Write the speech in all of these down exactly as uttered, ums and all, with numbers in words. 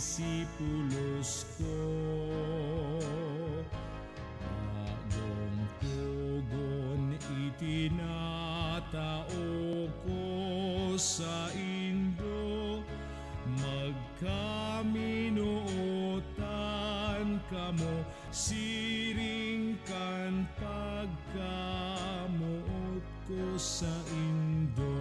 disipulos ko. Bagong togon itinatao ko saindo, magkaminootan kamo, siring kan pagkamoot ko saindo.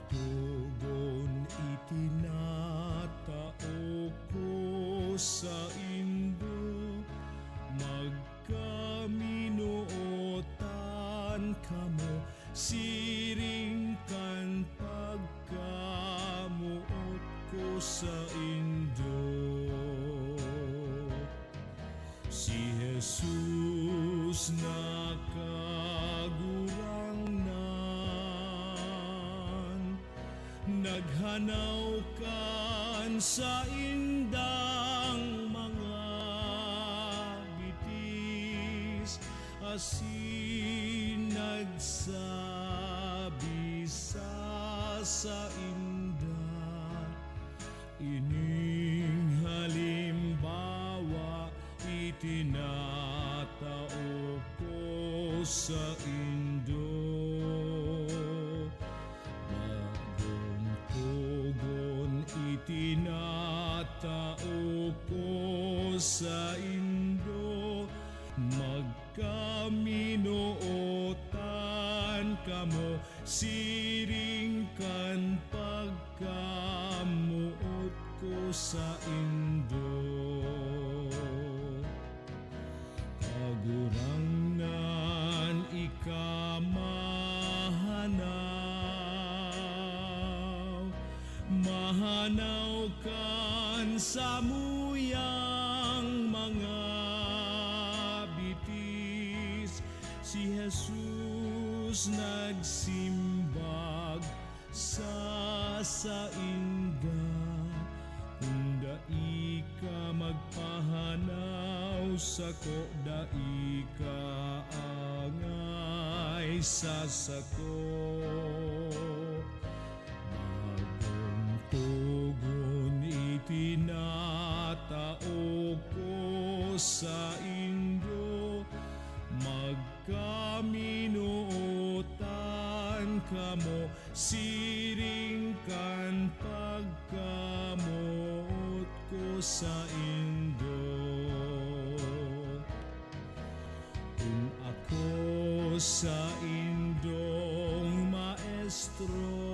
Togon itinatao ko saindo, magkaminootan kamo, siring kan pagkamoot ko saindo. Si Jesus na Kagurangnan, naghanaw kan saindang mga bitis, asin nagsabi sa sainda, "Ining halimbawa itinatao ko saindo. Bagong togon itinatao ko saindo, magkaminootan kamo, siring kan pagkamoot ko saindo." Kagurangnan, ika mahanaw, mahanaw kan samuyang mga bitis. Si Jesus nagsimbag sa sainda, "Kun dai ka magpahanaw sako, dai ka angay sa sako." Bagong togon itinatao ko saindo, magkaminootan kamo, siring kan pagkamoot ko saindo. Kun ako saindong maestro,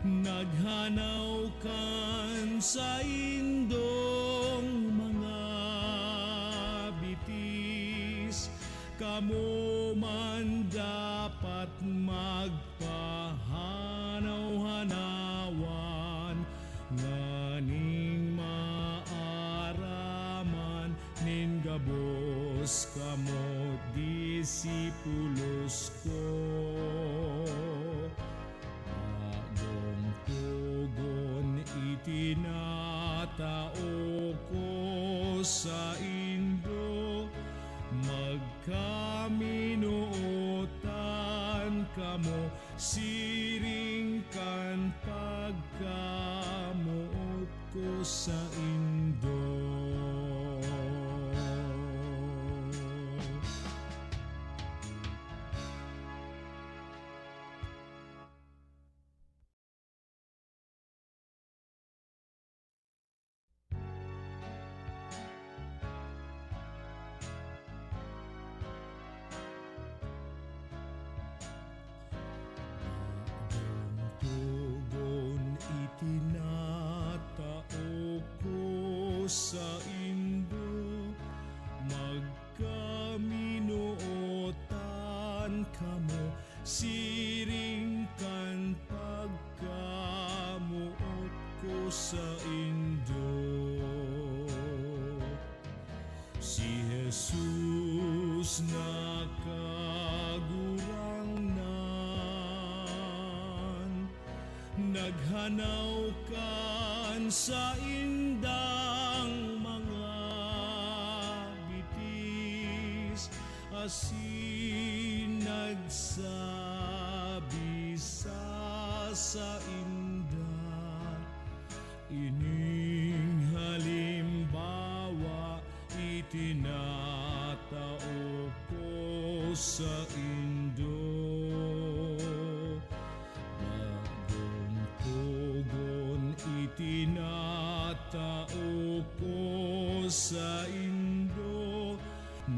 naghanaw kan saindong mga bitis, kamo man dapat magpahanaw-hanawan, nganing maaraman nin gabos kamo disipulos ko. Bagong togon itinatao ko saindo, magkaminootan kamo, siring kan pagkamoot ko saindo. Togon itinatao ko saindo, magkaminootan kamo, siring kan pagkamoot ko saindo. Si Jesus na Kagurangnan, naghanaw kan saindang mga bitis, asin nagsabi sa sainda, "Ining halimbawa itinatao ko saindo. Bagong togon itinatao ko saindo,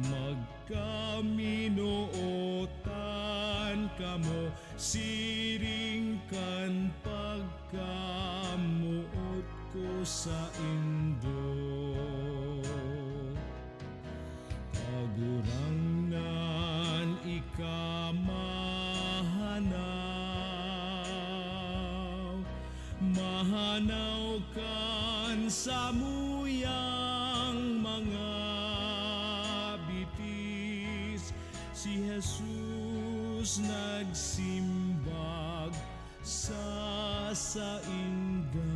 magkaminootan kamo siring kan pagkamoot ko saindo." Kagurangnan, ika mahanaw, mahanaw kan samuyang mga bitis. Si Jesus nagsimbag sa sainda,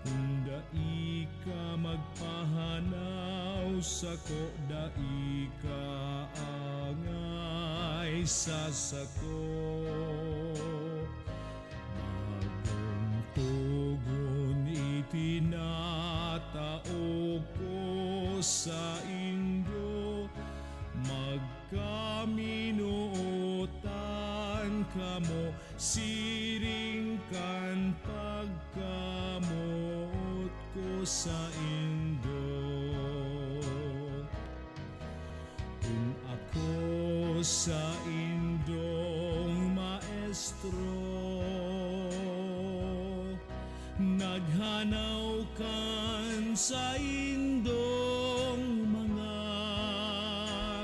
"Kun dai ka magpahanaw sako, dai ka angay sa sako." Bagong togon itinatao ko saindo, magkaminootan kamo siring kan pagkamoot ko saindo. Kun ako saindong maestro, naghanaw kan saindong mga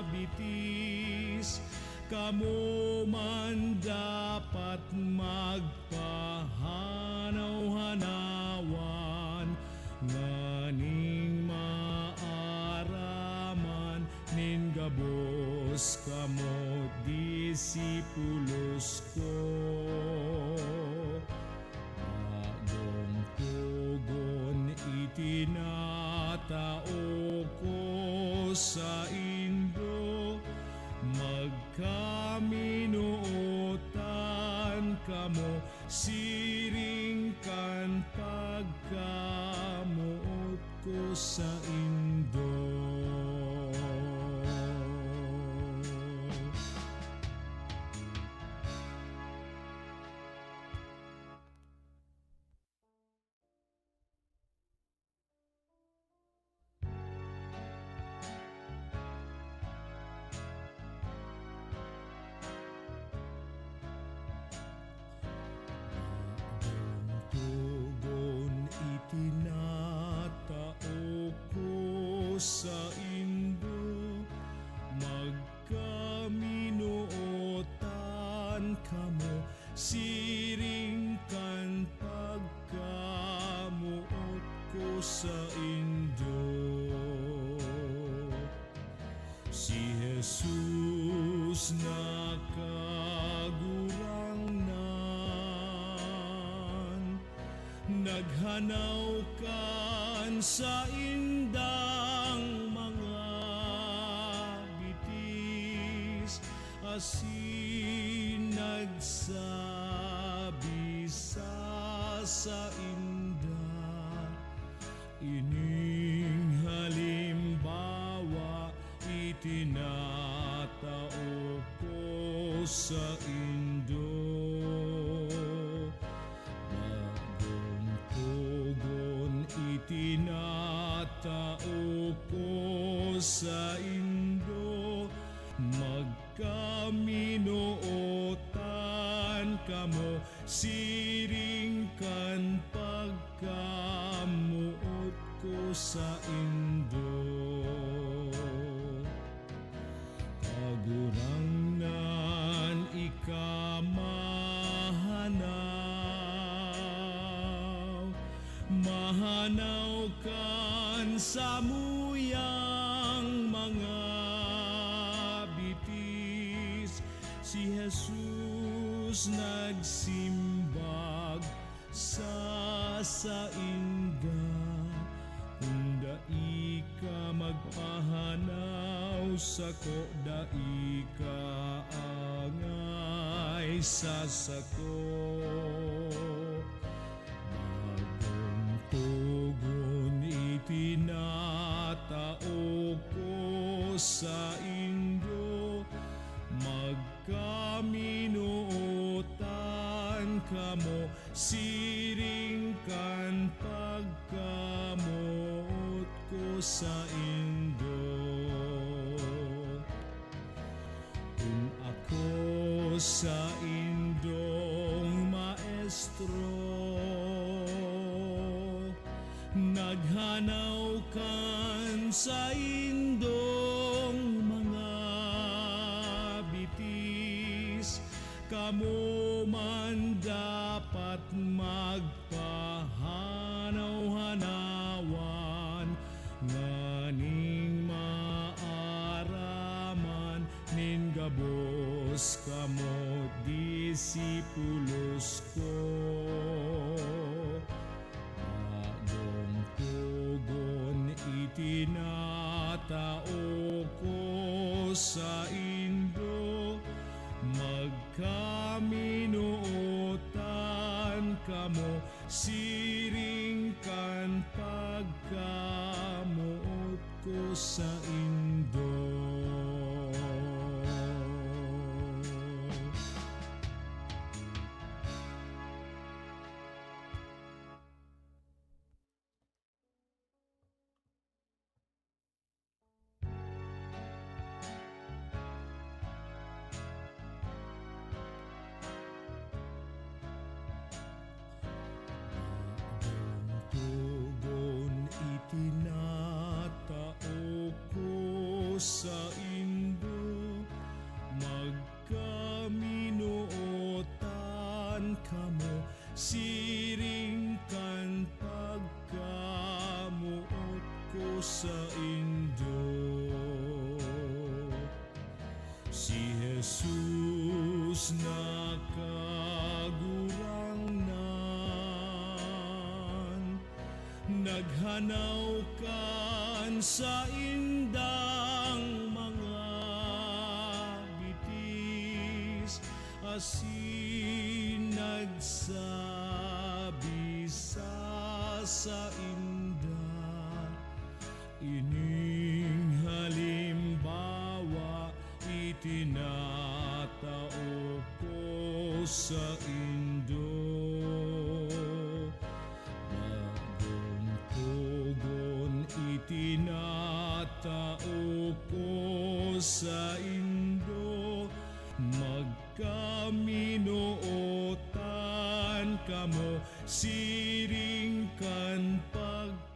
bitis, kamo man dapat magpahanaw-hanawan nganing maaraman nin gabos kamo disipulos ko. Bagong togon itinatao ko saindo, magkaminootan kamo siring kan pagkamoot ko saindo. Togon itinatao ko saindo, magkaminootan kamo siring kan pagkamoot ko saindo. Si Jesus na Kagurangnan, naghanaw kan saindang mga bitis, asin nagsabi sa sainda, "Ining halimbawa itinatao ko saindo. Bagong togon itinatao ko saindo, magkaminootan kamo siring kan pagkamoot ko saindo." Kagurangnan, ika mahanaw, mahanaw kan samuyang Jesus nagsimbag sa sainda, "Kun dai ka magpahanaw sako, dai ka angay sa sako." Bagong togon itinatao ko saindo, magkaminootan kamo siring kan pagkamoot ko saindo. Kun ako saindong maestro, naghanaw kan saindong mga bitis, kamo man dapat magpahanaw-hanawan nganing maaraman nin gabos kamo disipulos ko. Bagong togon itinatao ko saindo, magkaminootan kamo siring kan pagkamoot ko saindo. Togon itinatao ko saindo, magkaminootan kamo siring kan pagkamoot ko saindo. Si Jesus na Kagurangnan, naghanaw kan saindang mga bitis, asin nagsabi sa sainda, "Ining halimbawa itinatao ko saindo." Bagong togon itinatao ko saindo, magkaminootan kamo siring kan pagka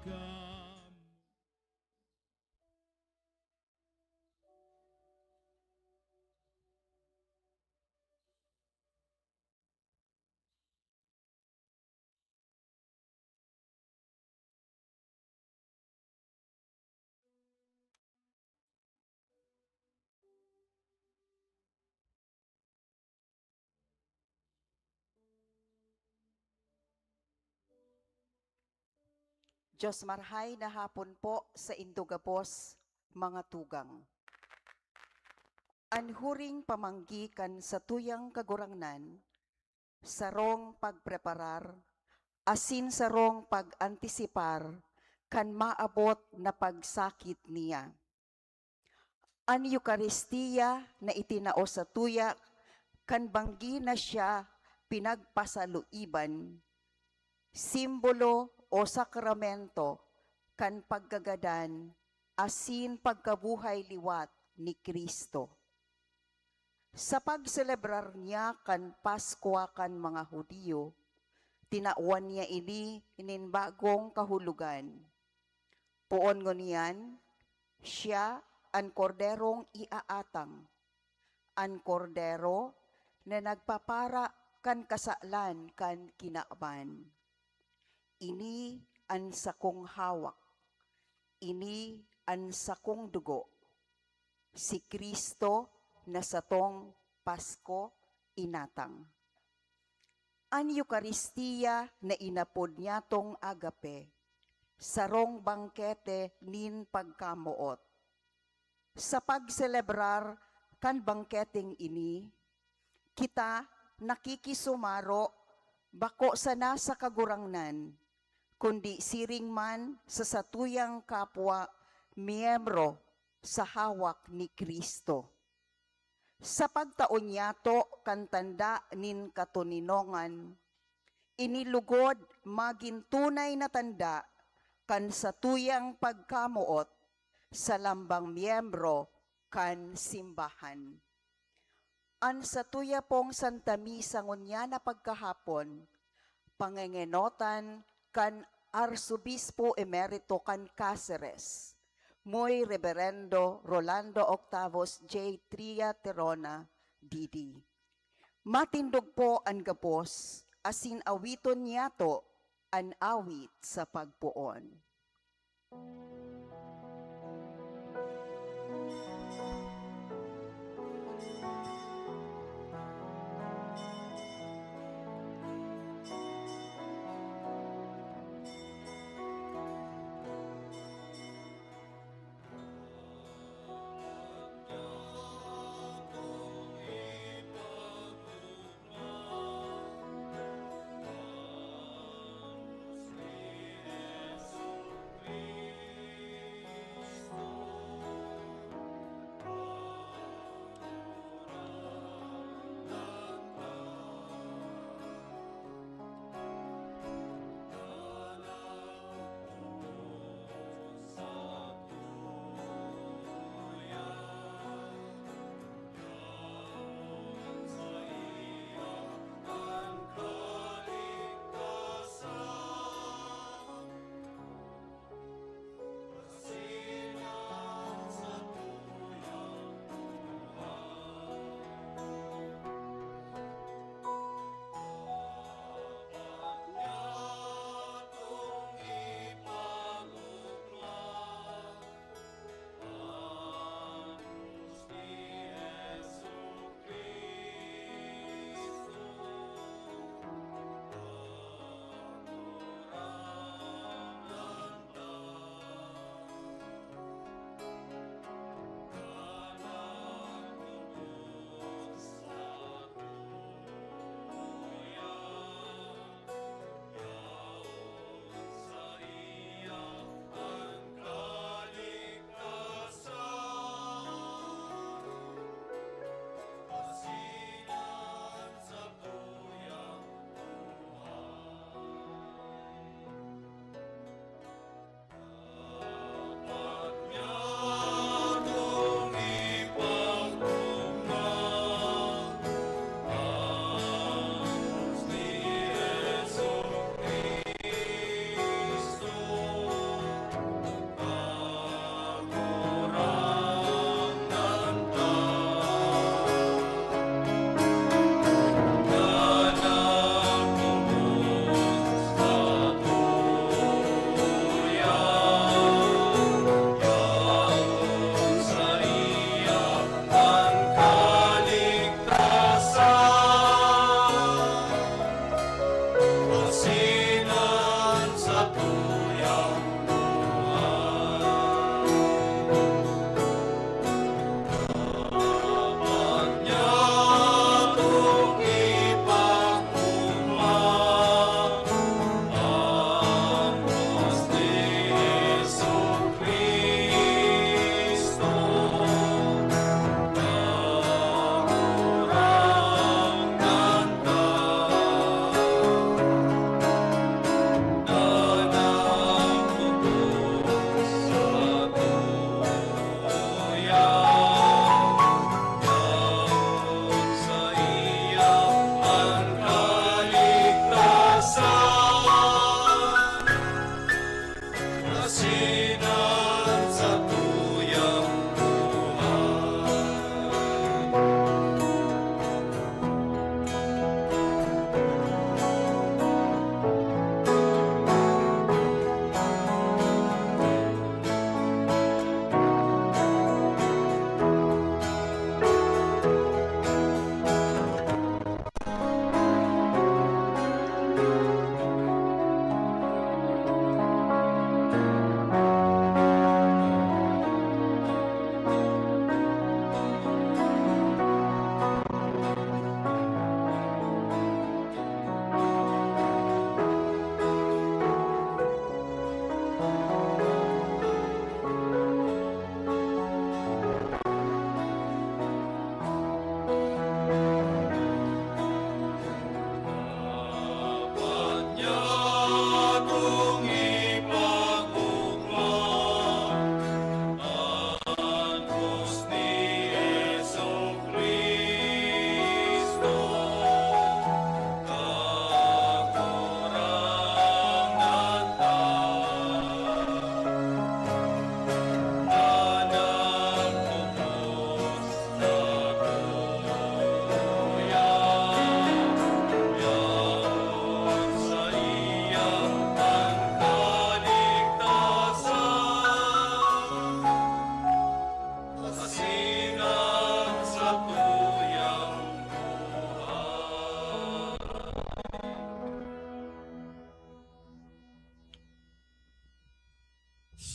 Diyos marhay na hapon po saindo gabos, mga tugang. An huring pamanggi kan satuyang Kagurangnan, sarong pagpreparar asin sarong pag-antisipar kan maabot na pagsakit niya. An Eukaristia na itinao satuya kan banggi na siya pinagpasaluiban, simbolo o sakramento kan pagkagadan asin pagkabuhay liwat ni Cristo. Sa pagselebrar niya kan Paskwa kan mga Judio, tinawan niya ini nin bagong kahulogan. Poon ngunyan, siya an Korderong iaatang, an Kordero na nagpapara kan kasalan kan kinaban. Ini an sakong hawak, ini an sakong dugo. Si Cristo na satong Pasko inatang. An Eukaristia na inapod niyatong Agape, sarong bangkete nin pagkamoot. Sa pagselebrar kan bangketeng ini, kita nakikisumaro bako sana sa Kagurangnan, kundi siring man sa satuyang kapwa miyembro sa hawak ni Cristo. Sa pagtao niyato kan tanda nin katoninongan, ini lugod magin tunay na tanda kan satuyang pagkamoot sa lambang miyembro kan simbahan. An satuya pong Santa Misa ngunyan na pagkahapon, pangengenotan kan Arsobispo Emerito kan Caceres, Muy Reverendo Rolando Octavos J. Tria Terona, D D. Matindog po an gabos, asin awiton niyato an awit sa pagpoon.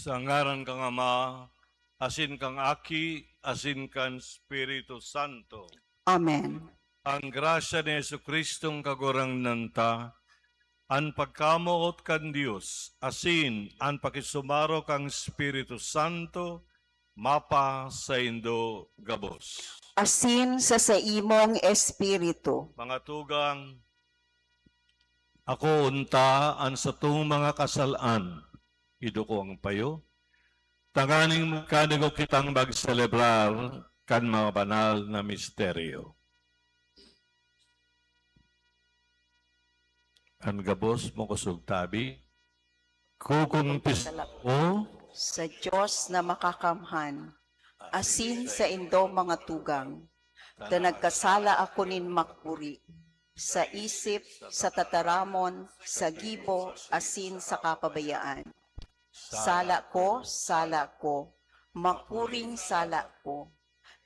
Sa ngaran kan Ama, asin kan Aki, asin kan Espiritu Santo. Amen. An grasya ni Jesu-Cristong Kagurangnan ta, an pagkamoot kan Dios, asin an pakisumaro kan Espiritu Santo, mapasaindo gabos. Asin sa saimong espiritu. Mga tugang, ako unta an satong mga kasal-an, iduko ang payo, tanganing magkanigo kitang magselebrar kan mga banal na misteryo. An gabos makosog tabi, kukumpisala ko sa Dios na makakamhan, asin saindo mga tugang, ta nagkasala ako nin makuri, sa isip, sa tataramon, sa gibo, asin sa kapabayaan. Sala ko, sala ko, makuring sala ko.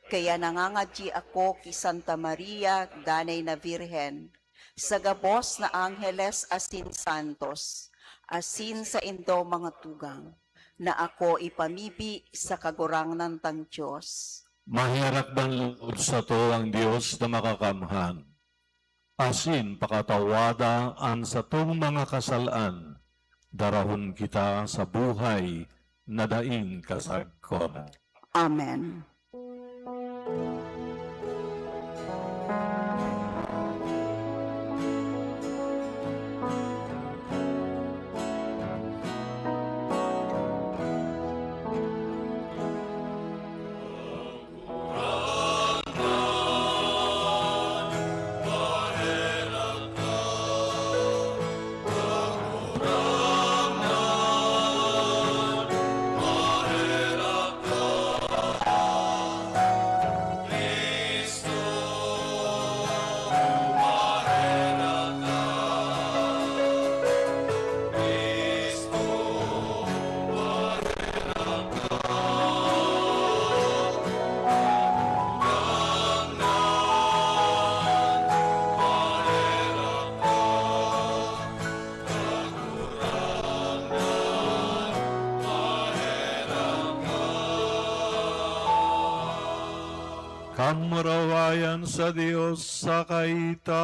Kaya nangangadyi ako ki Santa Maria, Danay na Birhen, sa gabos na angheles asin santos, asin saindo mga tugang, na ako ipamibi sa Kagurangnan tang Dios. Maherak man loob sato ang Dios na Makakamhan, asin pakatawada an satong mga kasal-an, darahon kita sa buhay na daing kasagkoran. Amen. Kamurawayan sa Dios sa kaitaasan.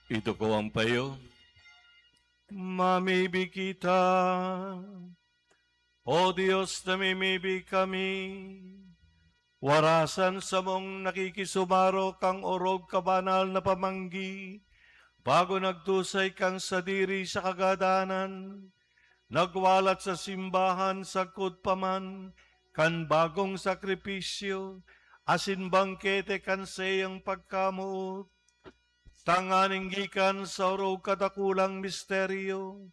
Iduko ang payo. Mamibi kita. O Dios, namimibi kami. Warasan samong nakikisumarok kan orog kabanal na pamanggi, bago nagtusay kan sadiri sa kagadanan, nagwalat sa simbahan sagkod pa man kan bagong sakripisyo asin bangkete kan saiyang pagkamoot. Tanganing gikan sa orog kadakulang misteryo,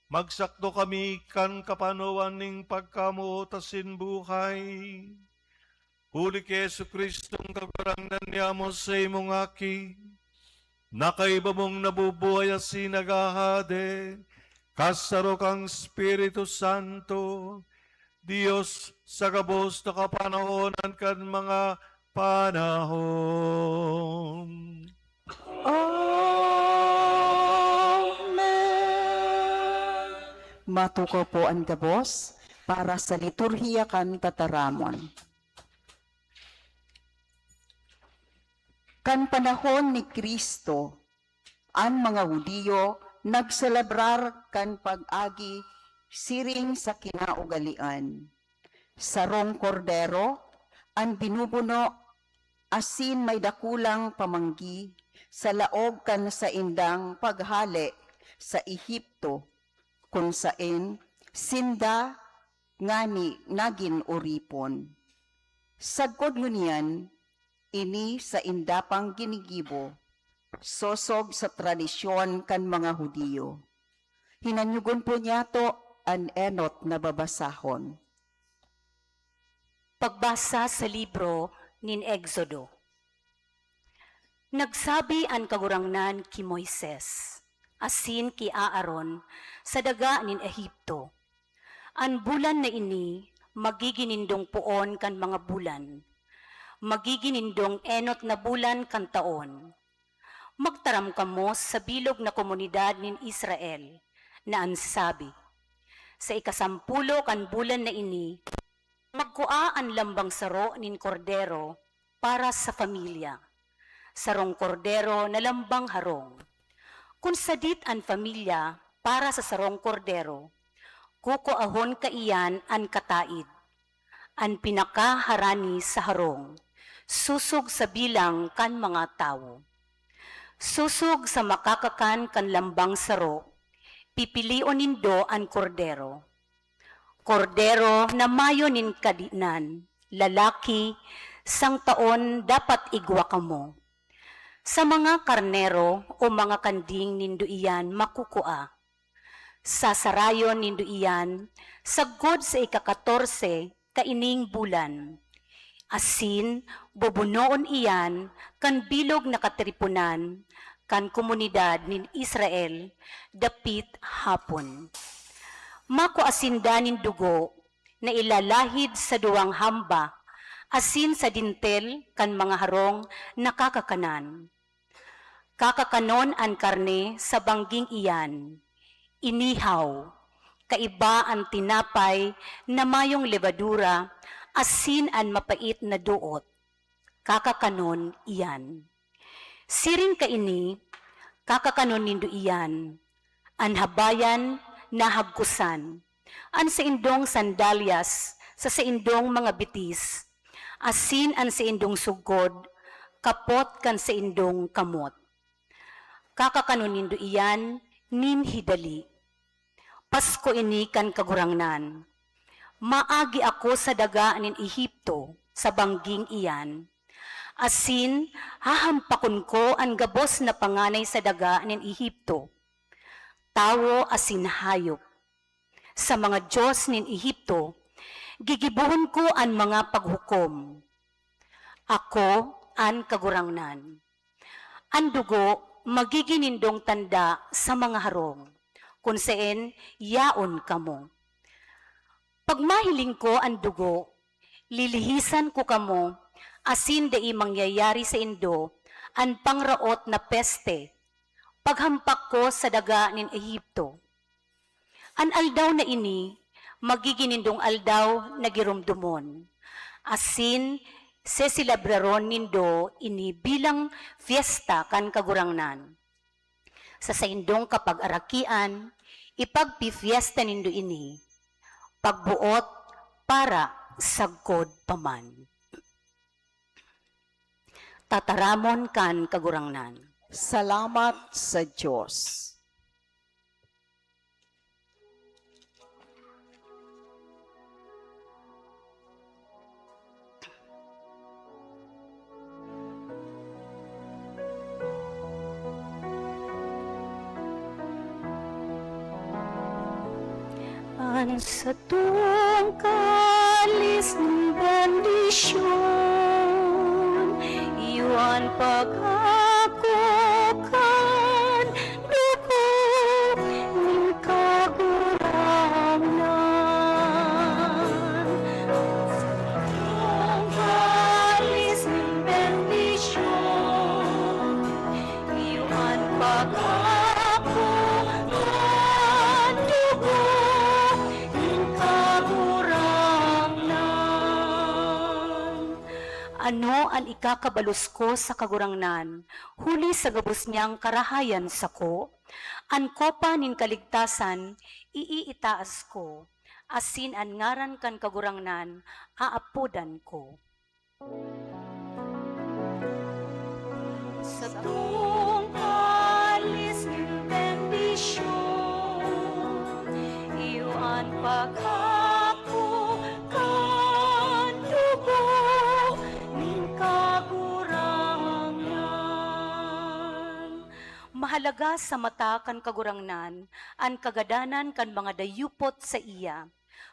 magsakdo kami kan kapanoan nin pagkamoot asin buhay. Huli ki Jesu-Cristong Kagurangnan niamo, sa imong Aki, na kaiba mong nabubuhay asin naghahade, kasaro kan Espiritu Santo, Dios sa gabos na kapanahonan kan mga panahon. Amen. Matukaw po an gabos para sa liturhiya kan tataramon. Kan panahon ni Cristo, an mga Judio nagselebrar kan pag-agi siring sa kinaugalean. Sarong kordero an binubuno asin may dakulang pamanggi sa laog kan saindang paghale sa Ehipto, kun saen sinda ngani nagin oripon. Sagkod ngunyan, ini sainda pang ginigibo, sosog sa tradisyon kan mga Judio. Hinanyogon po niyato an enot na babasahon. Pagbasa sa libro nin Exodo. Nagsabi an Kagurangnan ki Moises asin ki Aaron sa daga nin Ehipto, "An bulan na ini magigin nindong poon kan mga bulan. Magigin nindong enot na bulan kan taon. Magtaram kamo sa bilog na komunidad nin Israel na an sabi, 'Sa ikasampulo kan bulan na ini, magkua an lambang saro nin kordero para sa pamilya, sarong kordero na lambang harong. Kun sadit an pamilya para sa sarong kordero, kukuahon kaiyan an kataid, an pinakaharani sa harong, sosog sa bilang kan mga tawo. Sosog sa makakakan kan lambang saro, pipilion nindo an kordero. Kordero na mayo nin kadinan, lalaki, sangtaon dapat igwa kamo. Sa mga karnero o mga kanding nindo iyan makukua. Sasarayon nindo iyan sagkod sa ikakatorse kaining bulan, asin bubunoon iyan kan bilog na katriponan kan komunidad nin Israel dapit hapon. Makua sinda nin dugo na ilalahid sa duwang hamba asin sa dintel kan mga harong na kakakanan. Kakakanon an karne sa bangging iyan, inihaw, kaiba an tinapay na mayong lebadura asin an mapait na doot. Kakakanon iyan. Siring kaini, kakakanon nindo iyan, an habayan na hagkosan, an saindong sandalyas sa saindong mga bitis, asin an saindong sugkod kapot kan saindong kamot. Kakakanon nindo iyan nin hidali. Pasko ini kan Kagurangnan. Maagi ako sa daga nin Ehipto sa bangging iyan, asin hahampakon ko an gabos na panganay sa daga nin Ehipto, tawo asin hayop. Sa mga dios nin Ehipto, gigibohon ko an mga paghukom. Ako an Kagurangnan. An dugo magigin nindong tanda sa mga harong, kun saen yaon kamo. Pag mahiling ko an dugo, lilihisan ko kamo, asin dai mangyayari saindo an pangraot na peste, paghampak ko sa daga nin Ehipto. An aldaw na ini magigin nindong aldaw na giromdomon, asin seselebraron nindo ini bilang pyesta kan Kagurangnan. Sa saindong kapagarakian, ipagpifyesta nindo ini, pagboot para sagkod pa man. Tataramon kan Kagurangnan. Salamat sa Dios. An satong kalis nin bendisyon, iyo an pag-ako kan dugo nin Kagurangnan. Satong kalis nin bendisyon, iyo an pag-ako kan dugo nin Kagurangnan. Ano an ikakabalos ko sa Kagurangnan, huli sa gabos niyang karahayan sako? An kopa nin kaligtasan iiitaas ko, asin an ngaran kan Kagurangnan aapodan ko. Satong kalis nin bendisyon, iyo an pag-ako kan dugo nin Kagurangnan. Mahalaga sa mata kan Kagurangnan an kagadanan kan mga dayupot saiya.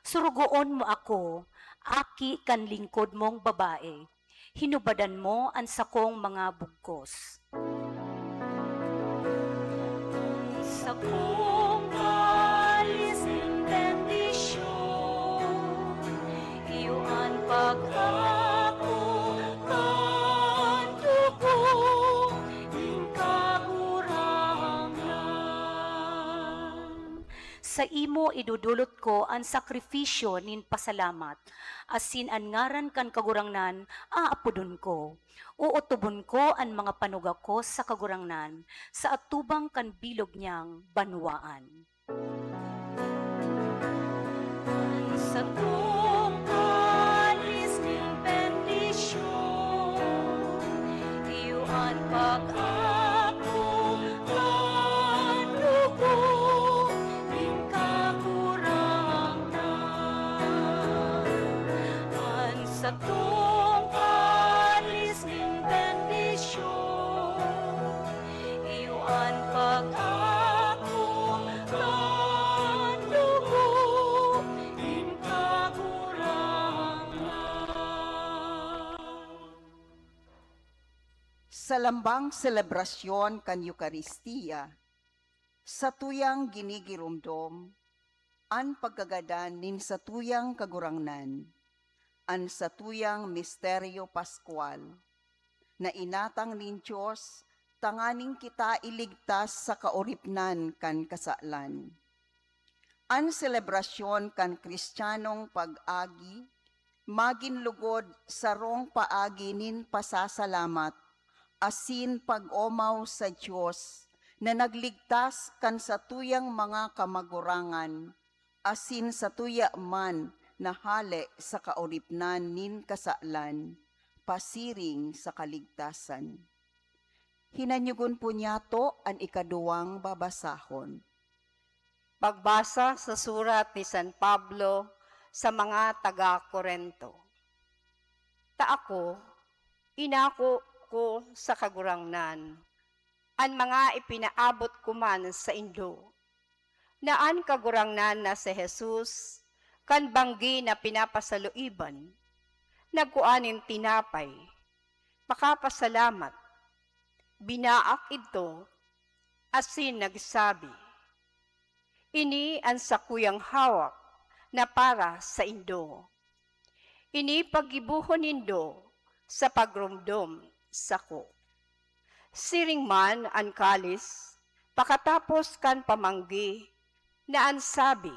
Surugoon mo ako, aki kan lingkod mong babae. Hinubadan mo an sakong mga bugkos. An sakong kalis nin bendisyon, iyo an pag-ako kan dugo nin Kagurangnan. Saimo idodolot ko an sakrifisyo nin pasalamat, asin an ngaran kan Kagurangnan aapodon ko. Ootobon ko an mga panuga ko sa Kagurangnan, sa atubang kan bilog niyang banwaan. An satong kalis nin bendisyon, iyo an pag-ako kan dugo nin Kagurangnan. An satong kalis nin bendisyon, iyo an pag-ako kan dugo nin Kagurangnan. Sa lambang selebrasyon kan Eukaristia, satuyang ginigiromdom an pagkagadan nin satuyang Kagurangnan, an satuyang misteryo paskwal, na inatang nin Dios tanganing kita iligtas sa kaoripnan kan kasalan. An selebrasyon kan Kristiyanong pag-agi magin lugod sarong paagi nin pasasalamat asin pag-omaw sa Dios na nagligtas kan satuyang mga kamagurangan asin satuya man na hale sa kaoripnan nin kasalan pasiring sa kaligtasan. Hinanyogon po niyato an ikaduwang babasahon. Pagbasa sa surat ni San Pablo sa mga taga Corinto. Ta ako, inako ko sa Kagurangnan, an mga ipinaabot ko man saindo, na an Kagurangnan na si Jesus, kan banggi na pinapasaluiban, nagkua nin tinapay, pakapasalamat, binaak idto, asin nagsabi, "Ini an sakuyang hawak na para saindo. Ini paggibohon nindo sa pagromdom sako." Siring man an kalis, pakatapos kan pamanggi, na an sabi,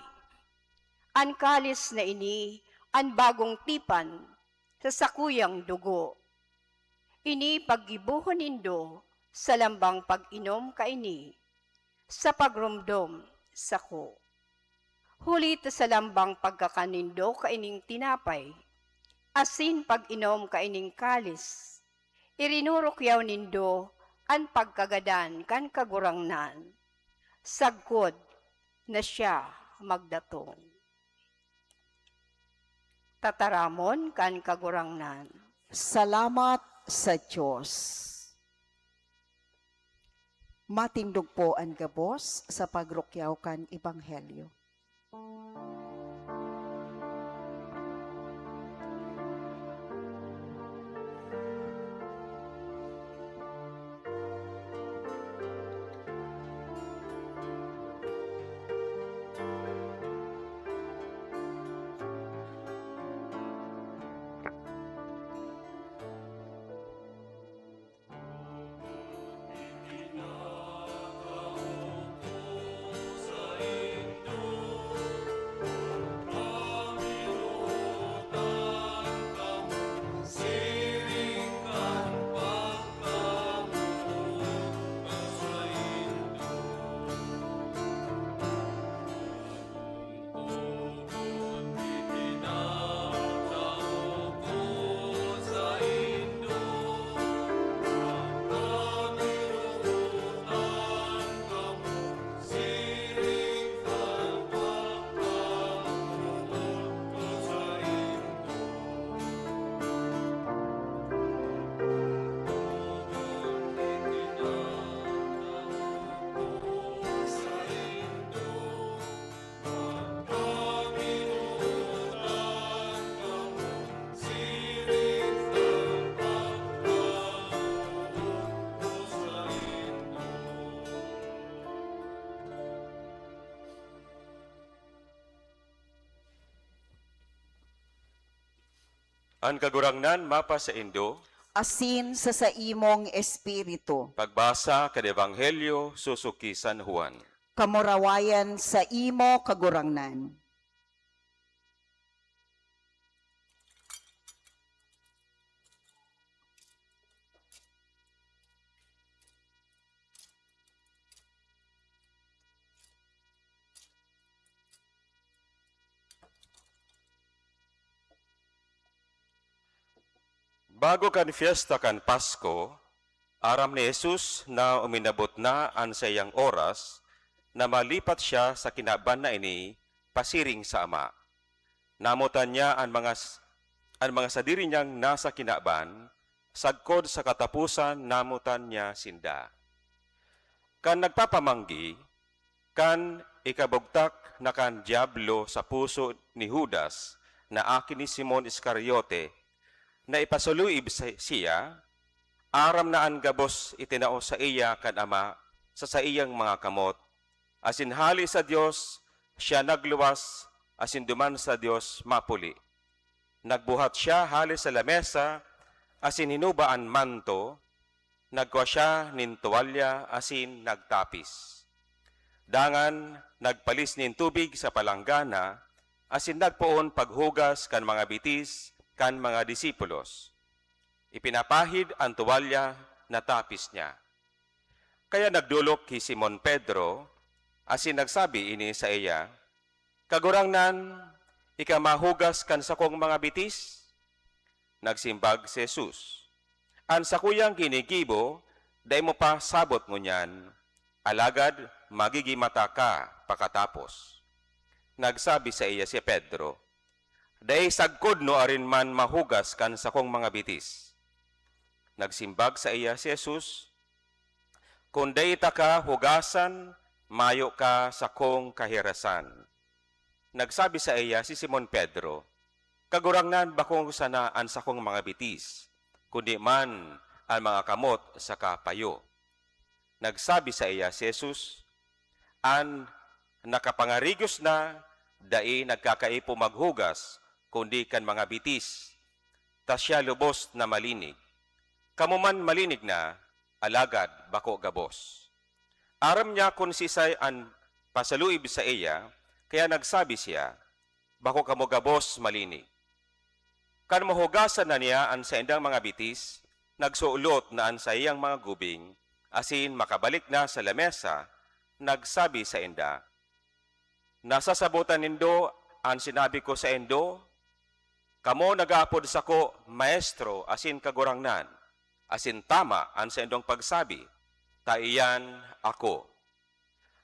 "An kalis na ini an bagong tipan sa sakuyang dugo. Ini paggibohon nindo sa lambang pag-inom kaini, sa pagromdom sako. Huli ta sa lambang pagkakan nindo kaining tinapay, asin pag-inom kaining kalis, irinurukyaw nindo an pagkagadan kan Kagurangnan, sagkod na siya magdatong. Tataramon kan Kagurangnan. Salamat sa Dios. Matindog po an gabos sa pagrukyaw kan Ebanghelyo. An Kagurangnan mapasaindo. Asin sa saimong espiritu. Pagbasa kan Ebanghelyo susuki San Juan. Kamurawayan saimo, Kagurangnan. Bago kan Fiesta kan Pasko, aram ni Jesus na uminabot na an saiyang oras na malipat siya sa kinaban na ini pasiring sa Ama. Namotan niya an mga s-, an mga sadiri niyang nasa kinaban, sagkod sa kataposan namotan niya sinda. Kan nagpapamanggi, kan ikabugtak na kan Diablo sa puso ni Judas na aki ni Simon Iscariote, na ipasuluib sa, siya, aram na an gabos itinao saiya kan Ama sa saiyang mga kamot, asin hale sa Dios siya nagluwas, asin duman sa Dios mapuli. Nagbuhat siya hale sa lamesa, asin hinuba an manto, nagkua siya nin tuwalya asin nagtapis. Dangan nagpalis nin tubig sa palanggana asin nagpoon paghugas kan mga bitis kan mga disipulos. Ipinapahid an tuwalya na tapis niya. Kaya nagdolok ki Simon Pedro asin nagsabi ini saiya, "Kagurangnan, ika mahugas kan sakong mga bitis?" Nagsimbag si Jesus, "An sakuyang ginigibo, dai mo pa sabot ngunyan, alagad magigimata ka pakatapos." Nagsabi saiya si Pedro, "Dai sagkod nuarin man mahugas kan sakong mga bitis." Nagsimbag saiya si Jesus, "Kun dai taka hugasan, mayo ka sakong kahirasan." Nagsabi saiya si Simon Pedro, "Kagurangnan, bako sana an sakong mga bitis, kundi man an mga kamot saka payo." Nagsabi saiya si Jesus, "An nakapangarigos na, dai nagkakaipo maghugas, kundi kan mga bitis, ta siya lubos na malinig. Kamo man malinig na, alagad bako gabos." Aram niya kun siisay an pasaluib saiya, kaya nagsabi siya, "Bako kamo gabos malinig." Kan mahugasan na niya an saindang mga bitis, nagsulot na an saiyang mga gubing, asin makabalik na sa lamesa, nagsabi sainda, "Nasasabotan nindo an sinabi ko saindo? Kamo nag-aapod sako, 'Maestro' asin 'Kagurangnan,' asin tama an saindong pagsabi, ta iyan ako.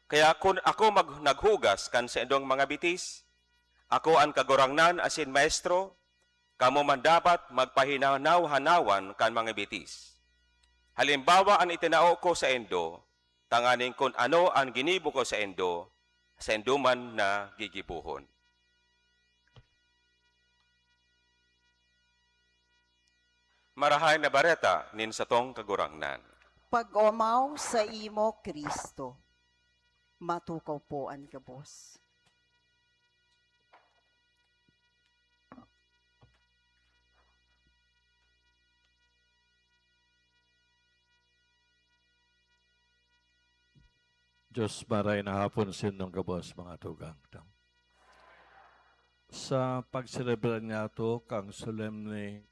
Kaya kun ako mag-, naghugas kan saindong mga bitis, ako an Kagurangnan asin Maestro, kamo man dapat magpahinanaw-hanawan kan mga bitis. Halimbawa an itinao ko saindo, tanganing kun ano an ginibo ko saindo, saindo man na gigibohon." Marahay na bareta nin satong Kagurangnan. Pag-omaw saimo, Cristo. Matukaw po an gabos. Diyos, maray na hapon sa indong gabos, mga tugang. Sa pagselebrar niyato kan solemne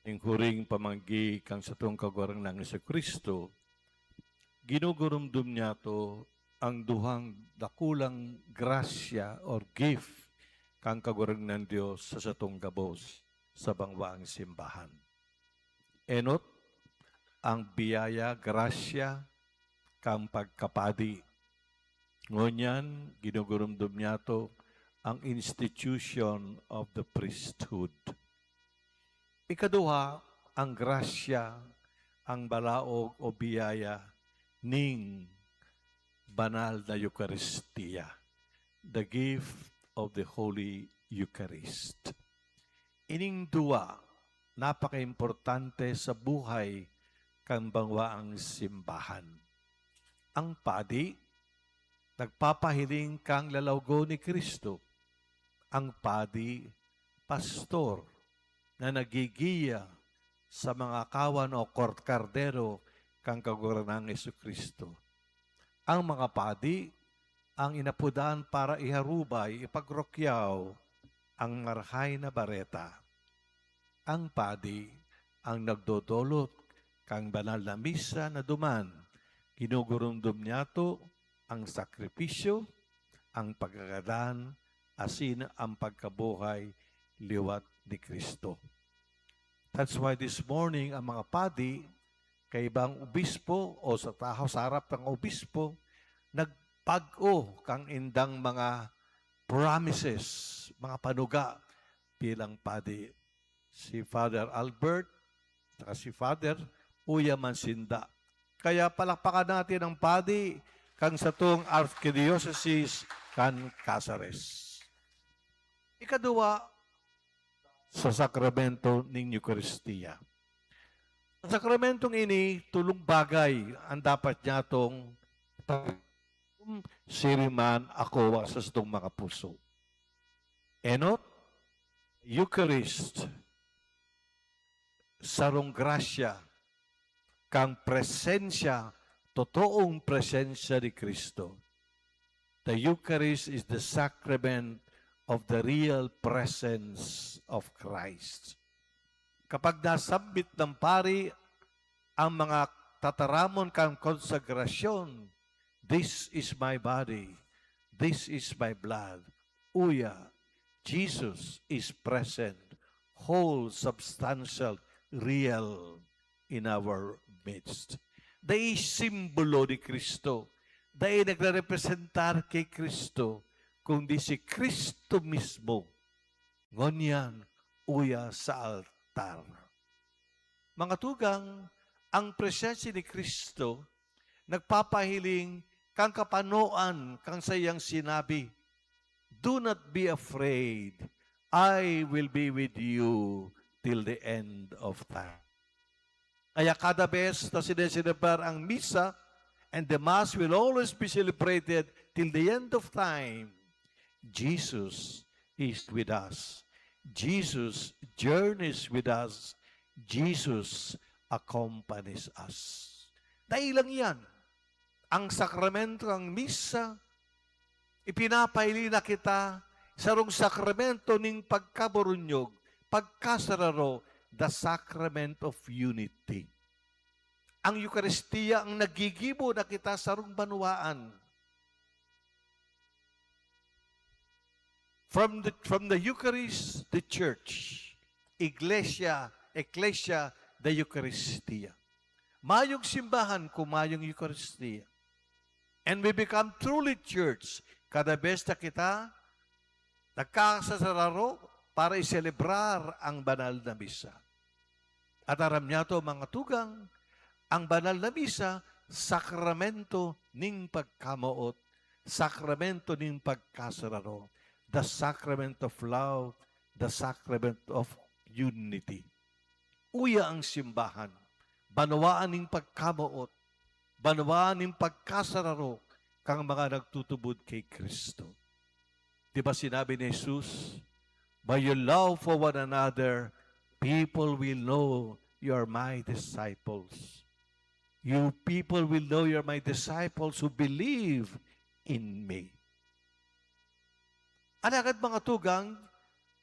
ning huring pamanggi kan satong Kagurangnan Jesu-Cristo, ginugurumdom niyato ang duhang dakulang grasya or gift kan Kagurangnan Dios sa satong gabos sa bangwaang simbahan. Enot, ang biyaya, grasya, kan pagkapadi. Ngunyan, ginugurumdom niyato ang institution of the priesthood. Ikaduha, ang grasya, ang balaog o biyaya ning banal na Eukaristia, the gift of the Holy Eucharist. Ining duwa napakaimportante sa buhay kan bangwaang simbahan. Ang padi nagpapahiling kan lalawgon ni Cristo. Ang padi, pastor na naggigiya sa mga kawan o kor-, kardero kan Kagurangnan Jesu-Cristo. Ang mga padi ang inapodan para iharubay, ipagrukyaw ang Marahay na Bareta. Ang padi ang nagdodolot kan banal na misa na duman ginugurumdom niyato ang sakripisyo, ang pagkagadan, asin ang pagkabuhay liwat ni Cristo. That's why this morning, ang mga padi, kaibang obispo o sa tahaw sa harap ng obispo, nagpag-o kan indang mga promises, mga panuga bilang padi. Si Father Albert, saka si Father, uya man sinda. Kaya palakpakan natin ang padi kan satong Archdiocese kan Caceres. Ikaduwa, sa sakramento nin Eukaristia. Sa sakramentong ini, tolong bagay ang dapat niyatong pag-, siriman ako sa satong mga puso. Enot, Eucharist, sarong grasya, kan presensya, totoong presensya ni Cristo. The Eucharist is the sacrament of the real presence of Christ. Kapag nasambit ng pari ang mga tataramon kan konsagrasyon, "This is my body, this is my blood." Uya, Jesus is present, whole, substantial, real in our midst. Dai simbolo ni Cristo, dai nagrerepresentar ki Cristo, kundi si Cristo mismo. Ngunyan, uya sa altar. Mga tugang, ang presensya ni Cristo nagpapahiling kan kapanoan kan saiyang sinabi, "Do not be afraid. I will be with you till the end of time." Kaya kada bes na sineselebrar ang misa, and the Mass will always be celebrated till the end of time, Jesus is with us. Jesus journeys with us. Jesus accompanies us. Dai lang iyan, ang sakramento ng misa, ipinapahiling na kita sarong sakramento nin pagkaburunyog, pagkasararo, the sacrament of unity. Ang Eukaristia ang naggigibo na kita sarong banwaan. From the, from the Eucharist, the church. Iglesia, Ecclesia, the Eucharistia. Mayong simbahan kung mayong Eucharistia. And we become truly church kada bes na kita nagkakasararo para iselebrar ang banal na misa. At aram niyato, mga tugang, ang banal na misa, sakramento ning pagkamoot, sakramento ning pagkasararo, the sacrament of love, the sacrament of unity. Uya ang simbahan, banwaan ning pagkamoot, banwaan ning pagkasararo kang mga nagtutubod ki Cristo. Di ba sinabi ni Jesus, "By your love for one another, people will know you are my disciples. You people will know you are my disciples who believe in me." Alagad, mga tugang,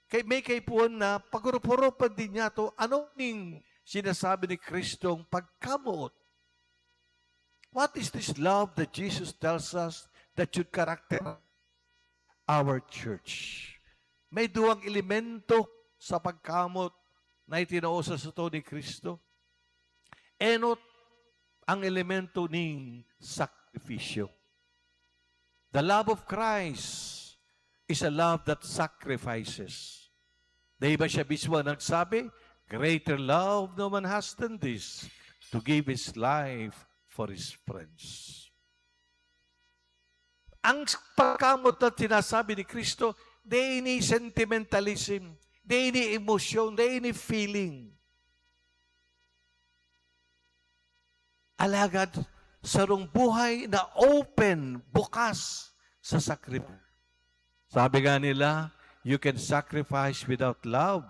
kay, may kaipuhan na paghurup-hurupan din niyato, ano ning sinasabi ni Kristong pagkamoot? What is this love that Jesus tells us that should characterize our church? May duwang elemento sa pagkamot na itinao sa sato ni Cristo. Enot ang elemento ning sakripisyo. The love of Christ is a love that sacrifices. Di ba siya mismo ang nagsabi, "Greater love no man has than this, to give his life for his friends." Ang pagkamot na sinasabi ni Cristo, di ini sentimentalism, di ini emosyon, di ini feeling. Alagad, sarong buhay na open, bukas sa sakripisyo. Sabi nga nila, "You can sacrifice without love,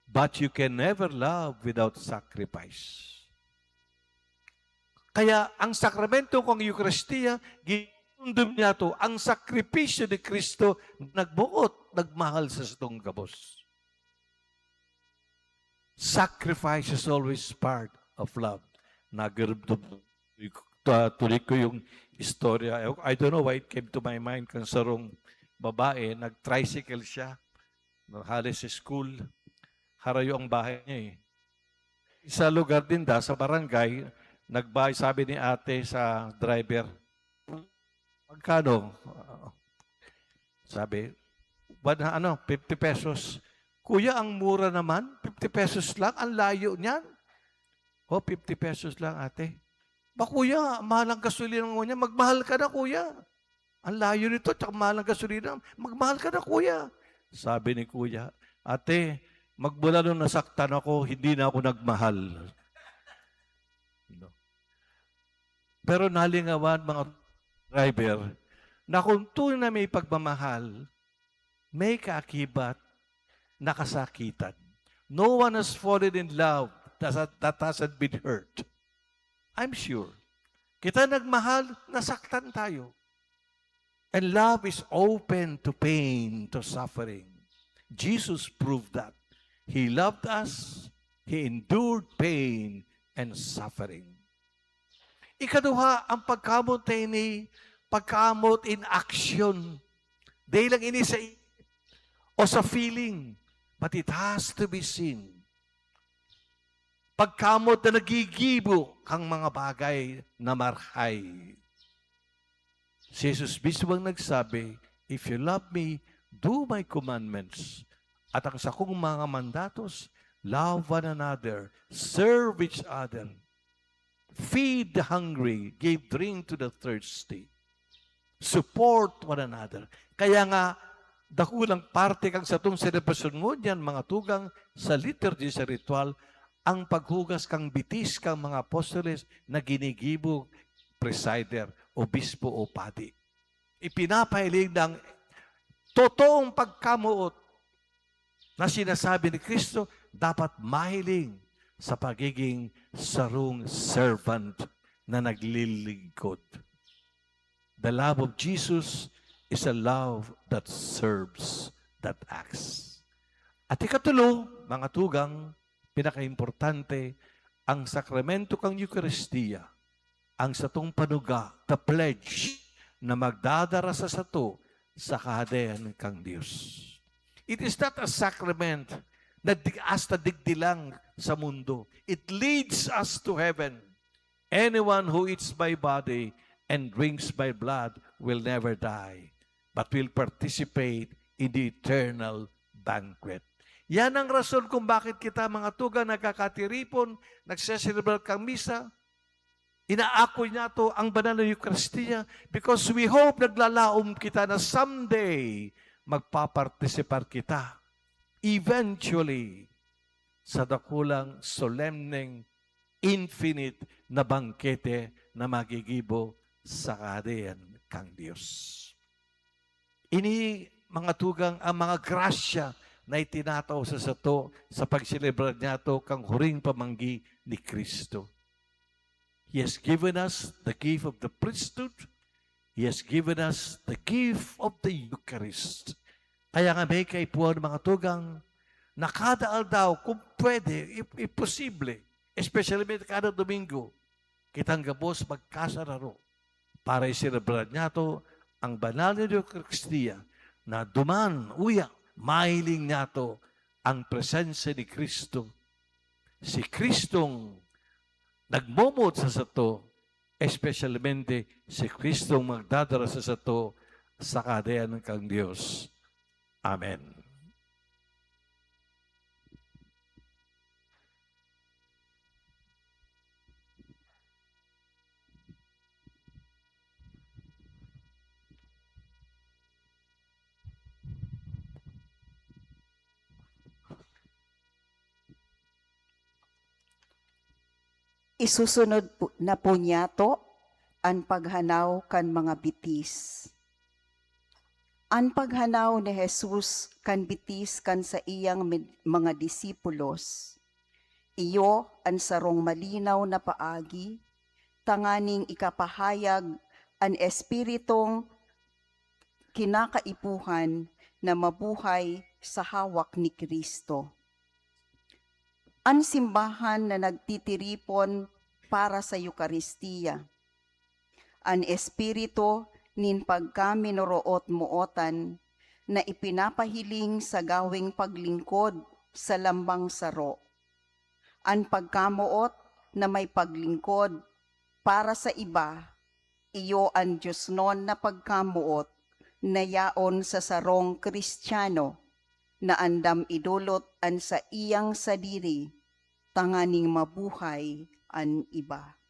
but you can never love without sacrifice." Kaya ang sakramento kang Eukaristia, ginundum niya to, ang sakripisyo ni Cristo nagbuot, nagmahal sa satong gabos. Sacrifice is always part of love. Nagirumdum, ta-, tuloy ko yung istorya. I don't know why it came to my mind kan sarong babae, nag-tricycle siya. No, hali sa school, harayo ang bahay niya eh. Sa lugar din da, sa barangay, nagbahay, sabi ni ate sa driver, "Magkano?" Sabi, "One, ano, fifty pesos." "Kuya, ang mura naman, fifty pesos lang, ang layo niyan." "Oh, fifty pesos lang, ate." "Ba, kuya, mahal ang gasolina mo niya." "Magmahal ka na, kuya. Ang layo nito, tsaka mahal ang gasolina. Magmahal ka na, kuya." Sabi ni kuya, "Ate, magmula nung nasaktan ako, hindi na ako nagmahal." No? Pero nalingawan, mga driver, na kung tunay na may pagmamahal, may kaakibat na kasakitan. No one has fallen in love that, that hasn't been hurt. I'm sure. Kita nagmahal, nasaktan tayo. And love is open to pain, to suffering. Jesus proved that. He loved us, He endured pain and suffering. Ikaduha, ang pagkamot na ini, pagkamot in action. Dahil lang ini sa isip o sa feeling, but it has to be seen. Pagkamot na nagigibo kang mga bagay na marhay. Si Jesus mismo ang nagsabi, "If you love me, do my commandments." At ang sakong mga mandatos, love one another, serve each other, feed the hungry, give drink to the thirsty, support one another. Kaya nga, dakulang parte kan satong selebrasyon ngunyan, mga tugang, sa liturgy, sa ritual, ang paghugas kang bitis kang mga apostoles na ginigibo, presider, obispo o padi. Ipinapahiling ng totoong pagkamoot na sinasabi ni Cristo, dapat mahiling sa pagiging sarong servant na naglilingkod. The love of Jesus is a love that serves, that acts. At ikatulo, mga tugang, pinakaimportante, ang sakramento kang Eukaristia, ang satong panuga, the pledge, na magdadara sa sato sa Kahadean kan Dios. It is not a sacrament na di-, hasta digdi lang sa mundo. It leads us to heaven. Anyone who eats my body and drinks my blood will never die, but will participate in the eternal banquet. Yan ang rason kung bakit kita, mga tugang, nagkakatiripon, nagseselebrar kan misa, inaakoy nato ang banal na Eukaristia, because we hope, naglalaom kita na someday magpapartisipar kita eventually sa dakulang, solemneng, infinite na bangkete na magigibo sa Kahadean kan Dios. Ini, mga tugang, ang mga grasya na itinatao sa sato sa pagselebrar niyato kan huring pamanggi ni Cristo. He has given us the gift of the priesthood. He has given us the gift of the Eucharist. Kaya nga, mga kaipuhan, mga tugang, na kada aldaw, kung pwede, i-, imposible, especially kada Domingo, kitang gabos magkasararo para iselebrar niyato ang banal na Eukaristia, na duman, uya, mahiling niyato ang presensya ni Cristo. Si Cristong nagmomoot sa sato, espesyalmente si Cristong magdadara sa sato sa Kahadean kan Dios. Amen. Isusunod po, na po niyato an paghanaw kan mga bitis. An paghanaw ni Jesus kan bitis kan saiyang med-, mga disipulos, iyo an sarong malinaw na paagi tanganing ikapahayag an espiritong kinakaipuhan na mabuhay sa hawak ni Cristo. An simbahan na nagtitiripon para sa Eukaristia. An espiritu nin pagkaminoroot-mootan na ipinapahiling sa gaweng paglingkod sa lambang saro. An pagkamoot na may paglingkod para sa iba, iyo an diosnon na pagkamoot na yaon sa sarong Cristiano na andam idolot an saiyang sadiri tanganing mabuhay an iba.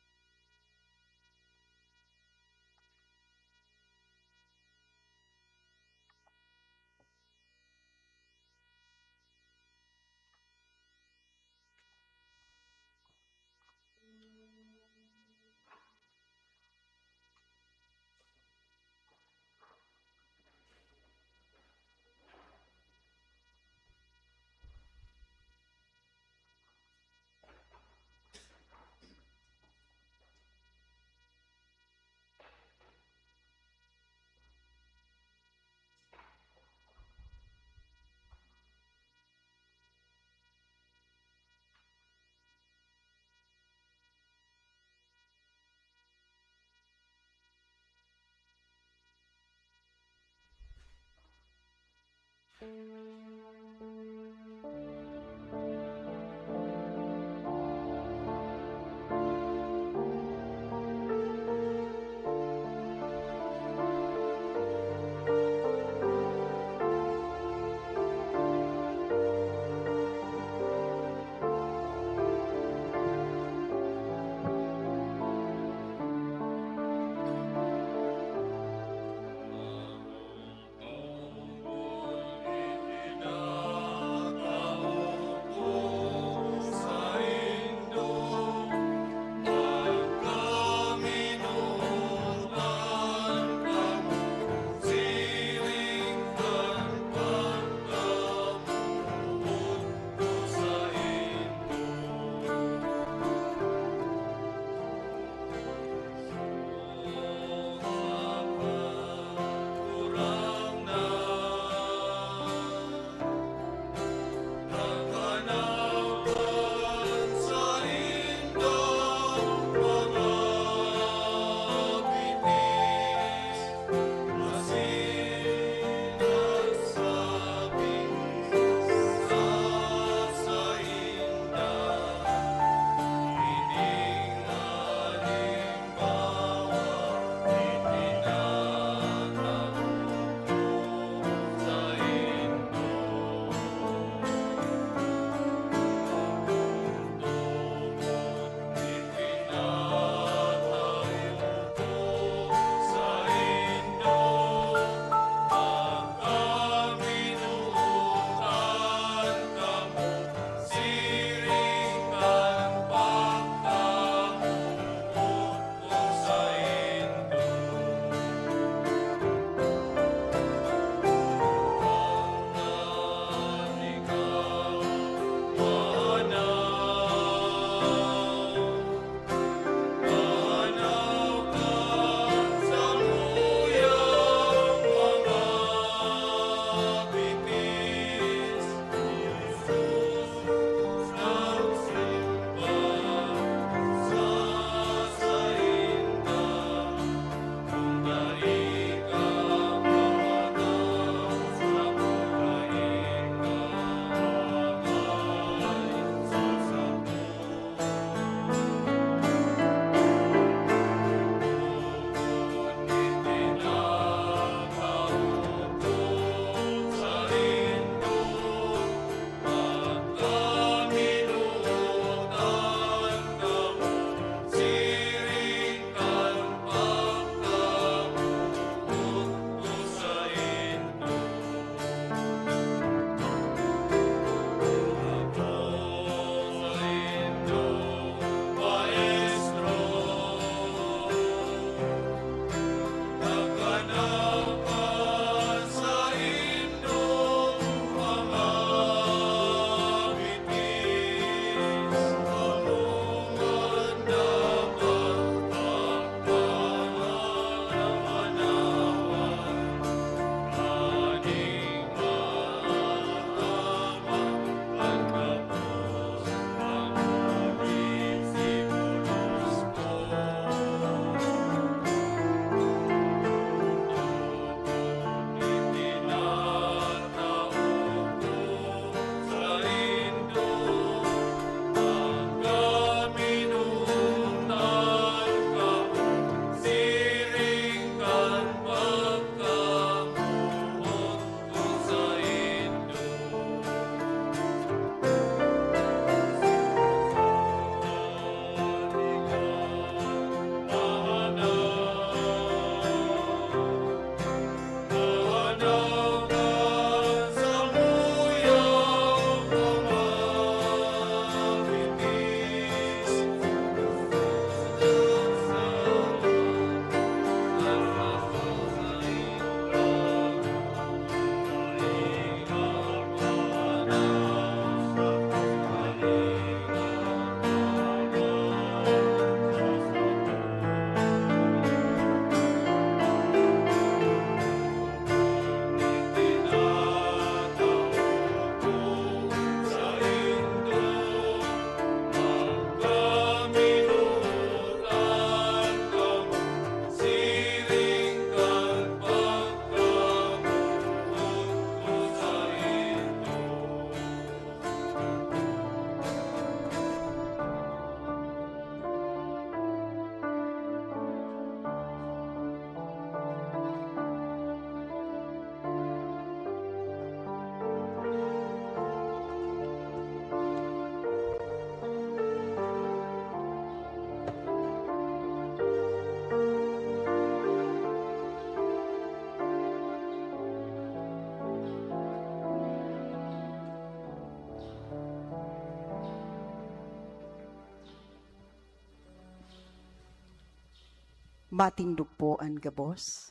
Matindog po an gabos.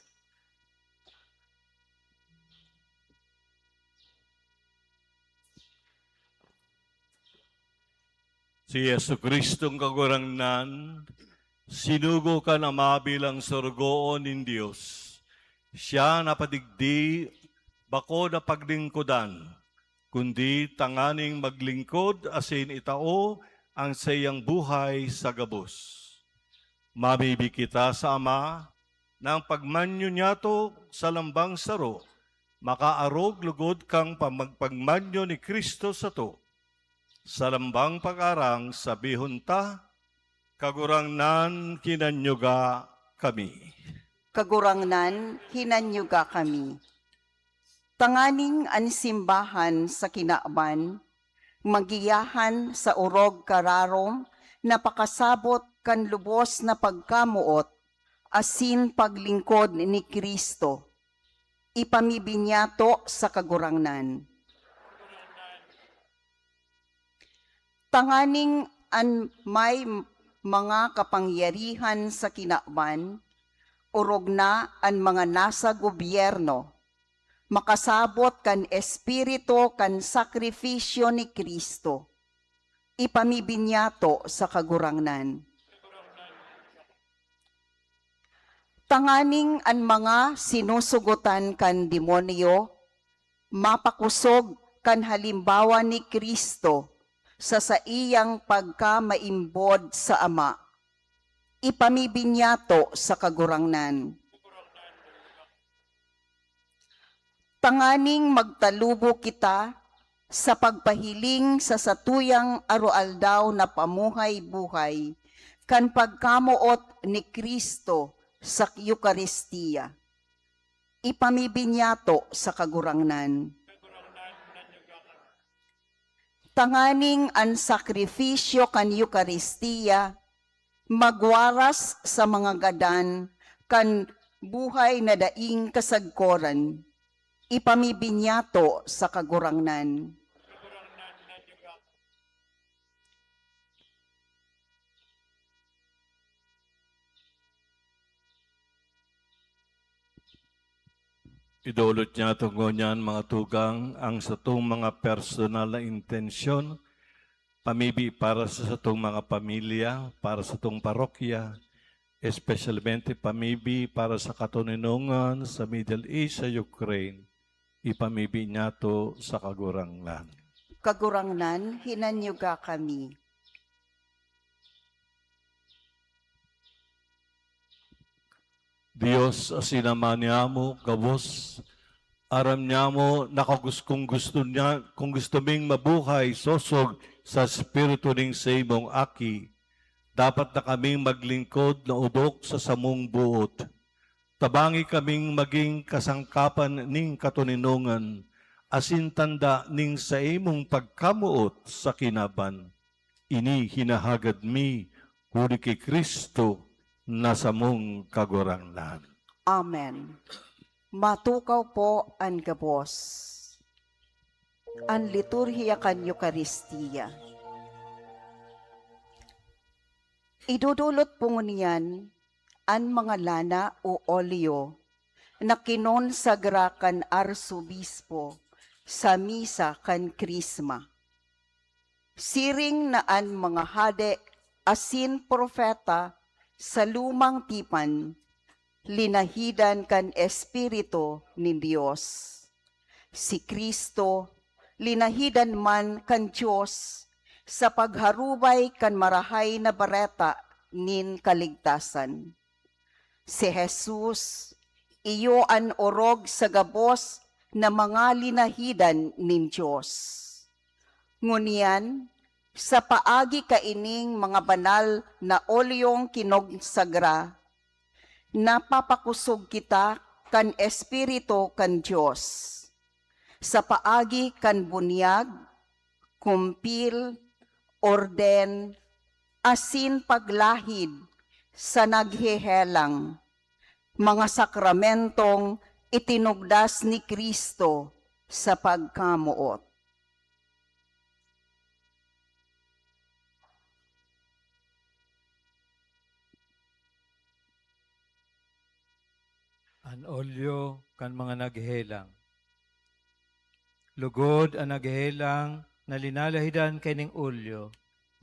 Si Jesu-Cristong Kagurangnan, sinugo kan Ama bilang sorogoon nin Dios. Siya napadigdi, bako na paglingkodan, kundi tanganing maglingkod asin itao an saiyang buhay sa gabos. Mamibi kita sa Ama na an pagmanyo niyato sa lambang saro makaarog logod kan pamagpagmanyo ni Cristo sato. Sa lambang pag-arang, sabihon ta, "Kagurangnan, hinanyuga kami." Kagurangnan, hinanyuga kami. Tanganing an simbahan sa kinaban, magiyahan sa orog kararom na pakasabot kan lubos na pagkamoot asin paglingkod ni Cristo. Ipamibinyato sa Kagurangnan. Tanganing an may mga kapangyarihan sa kinaban, orog na an mga nasa gobyerno, makasabot kan espiritu kan sakrifisyo ni Cristo. Ipamibinyato sa Kagurangnan. Tanganing an mga sinusugotan kan demonyo mapakosog kan halimbawa ni Cristo sa saiyang pagkamaimbod sa Ama. Ipamibinyato sa Kagurangnan. Tanganing magtalubo kita sa pagpahiling sa satuyang aroaldaw na pamuhay-buhay kan pagkamoot ni Cristo sa Eukaristia. Ipamibinyato sa Kagurangnan. Tanganing an sakrifisyo kan Eukaristia magwaras sa mga gadan kan buhay na daing kasagkoran. Ipamibinyato sa Kagurangnan. Idolot niyato ngunyan, mga tugang, ang satong mga personal na intensyon, pamibi para sa satong mga pamilya, para sa satong parokya, espesyalmente pamibi para sa katoninongan sa Middle East, sa Ukraine. Ipamibi niyato sa Kagurangnan. Kagurangnan, hinanyuga kami. Dios asin Ama niamo, gabos, aram niamo na kagus-, kung gusto niya, kung gusto ming mabuhay sosog sa Espiritu ning saimong Aki, dapat na kaming maglingkod na odok sa samong boot. Tabangi kaming magin kasangkapan nin katoninongan asin tanda nin saimong pagkamoot sa kinaban. Ini hinahagad mi huli ki Cristo na samong Kagurangnan. Amen. Matukaw po an gabos. An liturhiya kan Eukaristia. Idodolot po ngunyan an mga lana o oleo na kinonsagra kan arsobispo sa misa kan Krisma. Siring na an mga hade asin propeta sa Lumang Tipan, linahidan kan Espiritu nin Dios. Si Cristo, linahidan man kan Dios sa pagharubay kan Marahay na Bareta nin kaligtasan. Si Jesus, iyo an orog sa gabos na mga linahidan nin Dios. Ngunyan, sa paagi kaining mga banal na oleong kinonsagra, napapakosog kita kan Espiritu kan Dios. Sa paagi kan bunyag, kumpil, orden, asin paglahid sa naghehelang, mga sakramentong itinugdas ni Cristo sa pagkamoot. An olyo kan mga naghelang. Lugod an naghelang na linalahidan kaining olyo,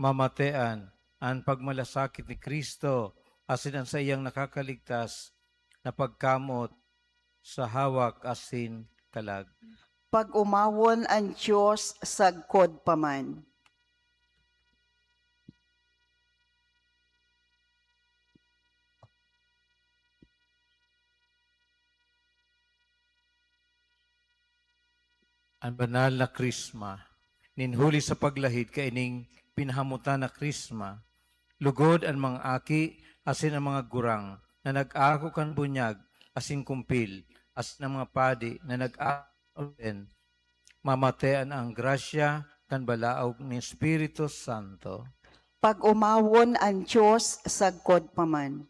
mamatean an pagmalasakit ni Cristo asin an saiyang nakakaligtas na pagkamot sa hawak asin kalag. Pag-omawon an Dios sagkod pa man. An banal na Krisma. Nin huli sa paglahid kaining pinahamutan na Krisma, lugod an mga aki asin an mga gurang na nag-ako kan bunyag asin kumpil, asin an mga padi na nag-ako kan orden, mamatean an grasya kan balaog nin Espiritu Santo. Pag-omawon an Dios sagkod pa man.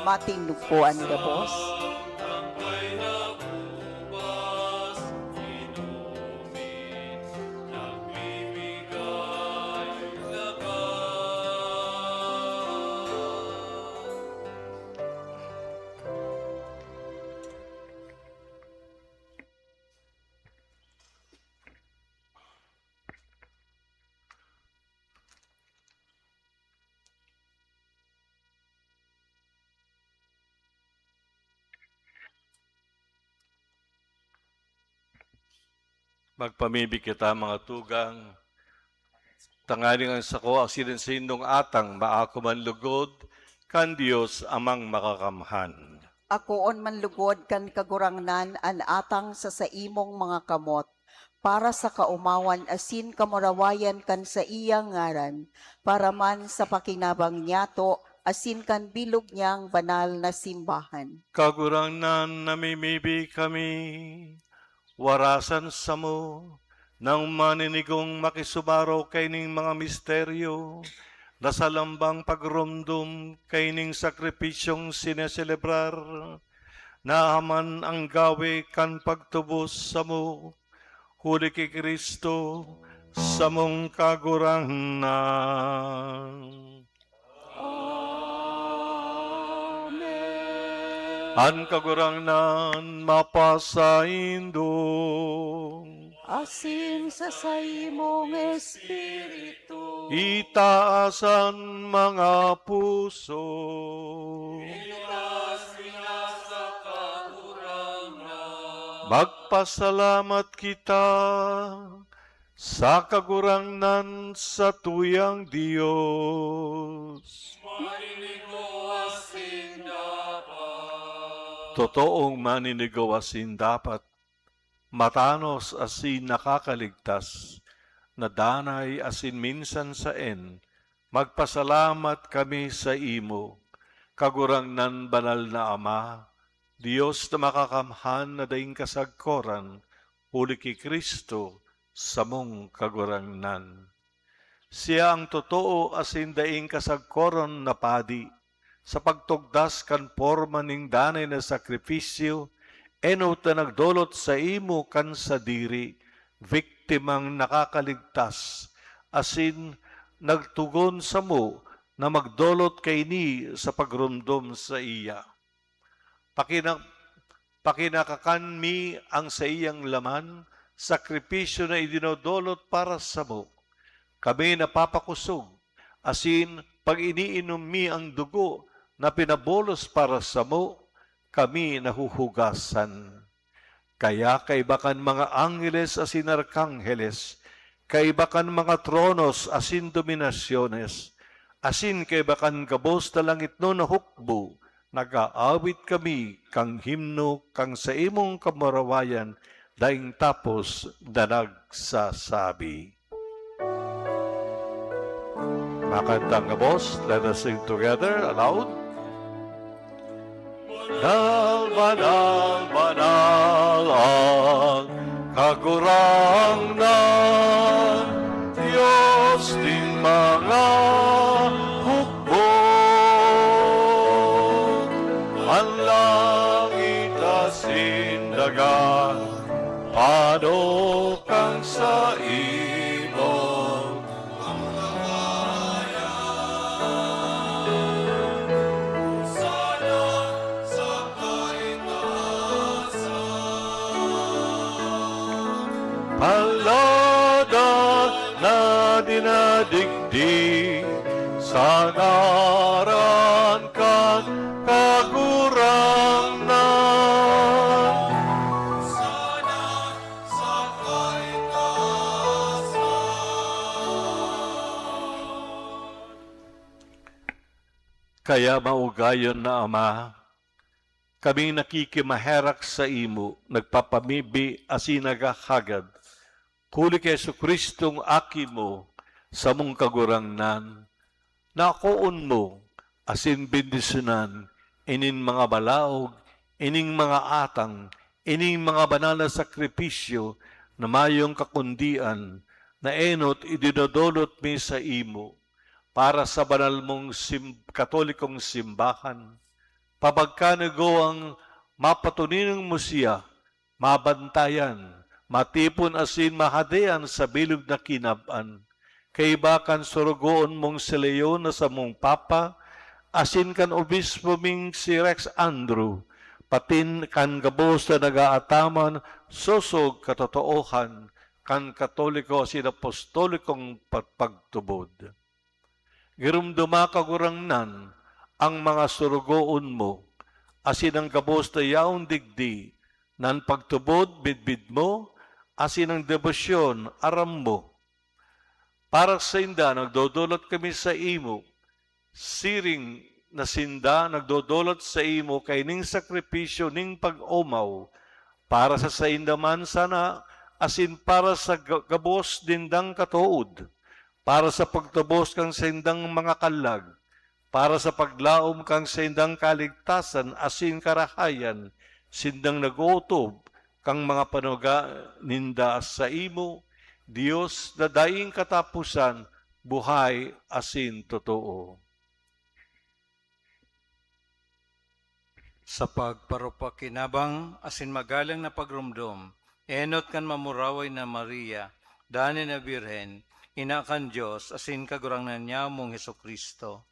Matindog po an gabos. Magpamibi kita, mga tugang, tanganing an sako asin an saindong atang maako man lugod kan Dios Amang Makakamhan. Akoon man lugod kan Kagurangnan an atang sa saimong mga kamot, para sa kaomawan asin kamurawayan kan saiyang ngaran, para man sa pakinabang niyato asin kan bilog niyang banal na simbahan. Kagurangnan, namimibi kami, warasan samo, nang maninigong makisumaro kaining mga misteryo na sa lambang pagromdom kaining sakripisyong sineselebrar, naaman an gawe kan pagtubos samo, huli ki Cristo, samong Kagurangnan. Amen. An Kagurangnan mapasaindo. Asin sa saimong espiritu. Itaas an mga puso. Itaas kita sa Kagurangnan. Magpasalamat kita sa Kagurangnan satuyang Dios. Maninigo asin dapat. Totoong maninigo asin dapat, matanos asin nakakaligtas, na danay asin minsan saen, magpasalamat kami saimo, Kagurangnan, Banal na Ama, Dios na makakamhan na daing kasagkoran, huli ki Cristo, samong Kagurangnan. Siya an totoo asin daing kasagkoran na padi. Sa pagtugdas kan porma nin danay na sakripisyo, enot na nagdolot saimo kan sadiri, biktimang nakakaligtas, asin nagtugon samo na magdolot kaini sa pagromdom saiya. Pakina-, pakinakakan mi an saiyang laman, sakripisyo na idinodolot para samo. Kami napapakosog, asin pag iniinom mi an dugo na pinabulos para samo, kami nahuhugasan. Kaya kaiba kan mga angheles asin arkangheles, kaiba kan mga tronos asin dominasyones, asin kaiba kan gabos na langitnon na hukbo, nag-aawit kami kan himno kan saimong kamurawayan daing tapos na nagsasabi. Makanta an gabos, let us sing together, aloud. Banal, banal, banal ang Kagurangnan, Dios nin mga hukbo. An langit asin daga, padok kan saimong Palada na dinadigdi sa ngaran kan Kagurangnan. Kaya maugayon na, Ama, kaming nakikimaherak saimo, nagpapamibi asin naghahagad, huli ki Jesu-Cristong Aki mo, samong Kagurangnan, na akoon mo asin bendisyonan ining mga balaog, ining mga atang, ining mga banal na sakripisyo na mayong kakundian, na enot idinodolot mi saimo para sa banal mong sim-, Katolikong simbahan. Pabagkanigo ang mapatuninong mo siya, mabantayan, matipon asin mahadean sa bilog na kinab-an, kaiba kan sorogoon mong si Leon na samong Papa, asin kan Obispo ming si Rex Andrew, patin kan gabos na nag-aataman sosog katotoohan kan Katoliko asin Apostolikong pagpagtubod. Giromdoma, Kagurangnan, ang mga sorogoon mo, asin an gabos na yaon digdi, na an pagtubod, midbid mo, asin an debosyon, aram mo. Para sainda, nagdodolot kami saimo, siring na sinda nagdodolot saimo kaining sakripisyo ning pag-omaw, para sa sainda man sana, asin para sa ga-, gabos nindang katood, para sa pagtubos kan saindang mga kalag, para sa paglaom kan saindang kaligtasan asin karahayan, sindang nag-ootob kan mga panuga ninda saimo, Dios na daing kataposan, buhay asin totoo. Sa pagparupakinabang asin magalang na pagromdom, enot kan mamuraway na Maria, danay na Birhen, ina kan Dios, asin Kagurangnan niyamong Jesu-Cristo.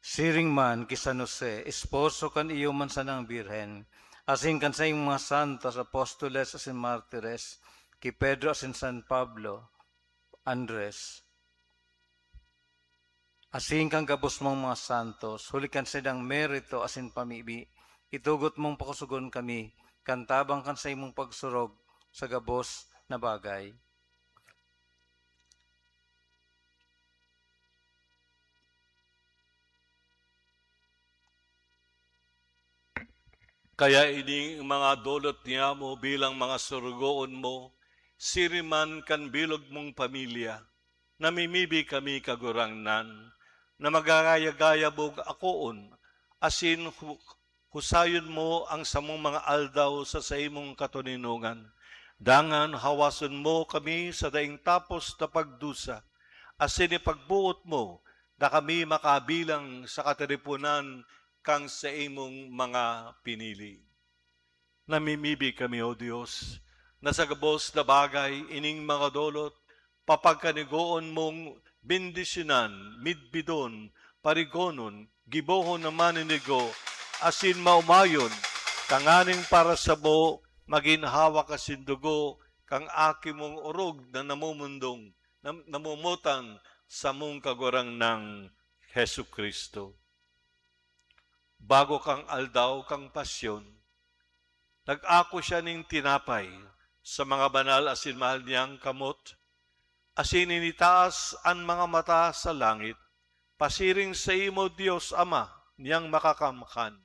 Siring man ki San Jose, esposo kan iyo man sanang Birhen, asin kan saiyang mga santos, apostoles asin martires, ki Pedro asin San Pablo, Andres, asin kan gabos mong mga santos, huli kan saindang merito asin pamibi, itugot mong pakosogon kami kan tabang kan saimong pagsurog sa gabos na bagay. Kaya ining mga dolot niyamo bilang mga sorogoon mo, siring man kan bilog mong pamilya, namimibi kami, Kagurangnan, na magagaya-gaya mong akoon, asin hu-, husayon mo ang samong mga aldaw sa saimong katoninongan. Dangan hawason mo kami sa daing tapos na pagdusa, asin ipagboot mo na kami makabilang sa katiriponan kan saimong mga pinili. Namimibi kami, O Dios, na sa gabos na bagay ining mga dolot, papagkanigoon mong bendisyonan, midbidon, parigonon, gibohon na maninigo, asin maomayon, tanganing para samo magin hawak asin dugo kan Aki mong orog na namumundong, nam-, namumutan samong Kagurangnan Jesu-Cristo. Bago kan aldaw kan Pasyon, nag-ako siya nin tinapay sa mga banal asin mahal niyang kamot, asin initaas an mga mata sa langit, pasiring saimo, Dios Ama niyang Makakamhan.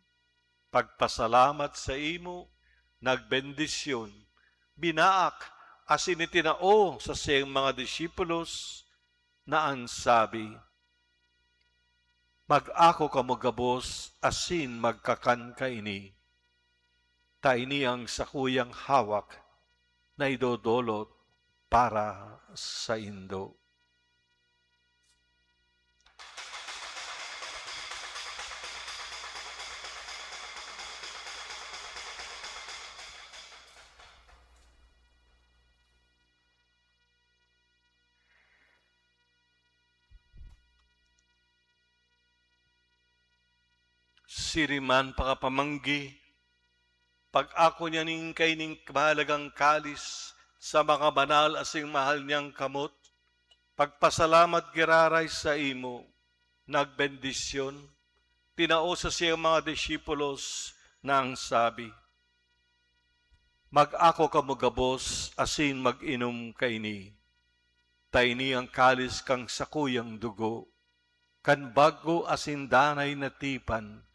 Pagpasalamat saimo, nagbendisyon, binaak, asin itinao sa saiyang mga disipulos, na an sabi, Mag-ako kamo gabos asin magkakan kaini, ta ini an sakuyang hawak na idodolot para saindo. Siring man, pakapamanggi, pag-ako niya nin kaining mahalagang kalis sa mga banal asin mahal niyang kamot, pagpasalamat giraray saimo, nagbendisyon, tinao sa siyang mga disipulos nang sabi, "Mag-ako kamo gabos asin mag-inom kaini, ta ini an kalis kan sakuyang dugo, kan bago asin danay na tipan,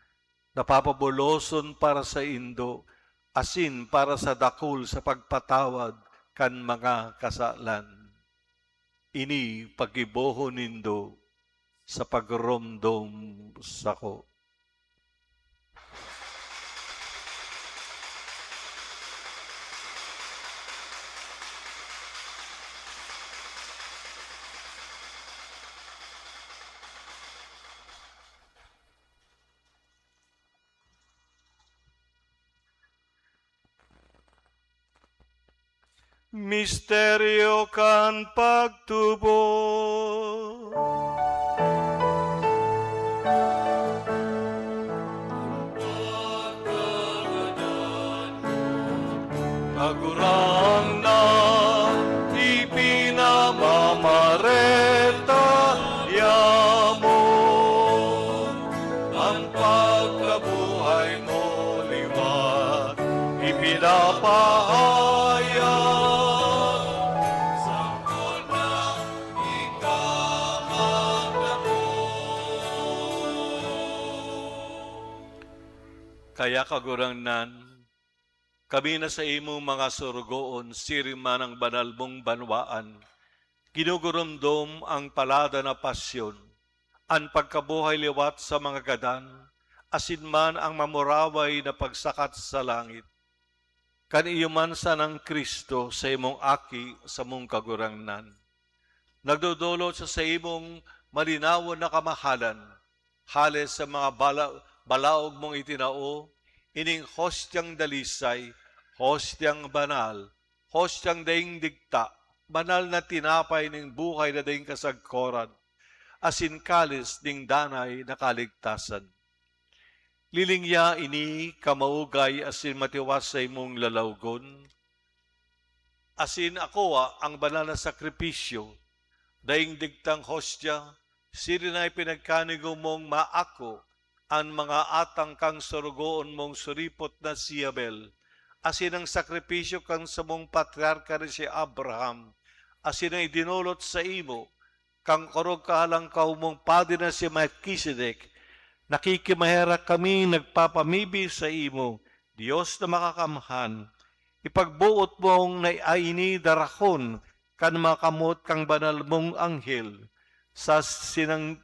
na papabuloson para saindo asin para sa dakul sa pagpatawad kan mga kasalan. Ini paggibohon nindo sa pagromdom sako." Misteryo kan pagtubod. Kagurangnan, ipinamamareta yamo an pagkabuhay mo liwat ipinapahayag. Kaya, Kagurangnan, kami na saimong mga sorogoon, siring man an banal mong banwaan, ginugurumdom an palada na pasyon, an pagkabuhay liwat sa mga gadan, asin man an mamuraway na pagsakat sa langit. Kan iyo man sanang Cristo, saimong Aki, samong Kagurangnan, nagdodolot sa saimong malinawon na kamahalan, hale sa mga bala-, balaog mong itinao, ining hostyang dalisay, hostyang banal, hostyang daing digta, banal na tinapay nin buhay na daing kasagkoran, asin kalis nin danay na kaligtasan. Lilingya ini kamaugay asin matiwas saimong lalawgon, asin akoa an banal na sakripisyo, daing digtang hostya, siring na ipinagkanigo mong maako an mga atang kan sorogoon mong suripot na si Abel, asin an sakripisyo kan samong patriarka na si Abraham, asin an idinolot saimo kan kurog kahalangkaw mong padi na si Melkisedek, nakikimaherak kami nagpapamibi saimo, Dios na makakamhan, ipagboot mong na-, ay ini darahon kan mga kamot kan banal mong anghel sa sinang-,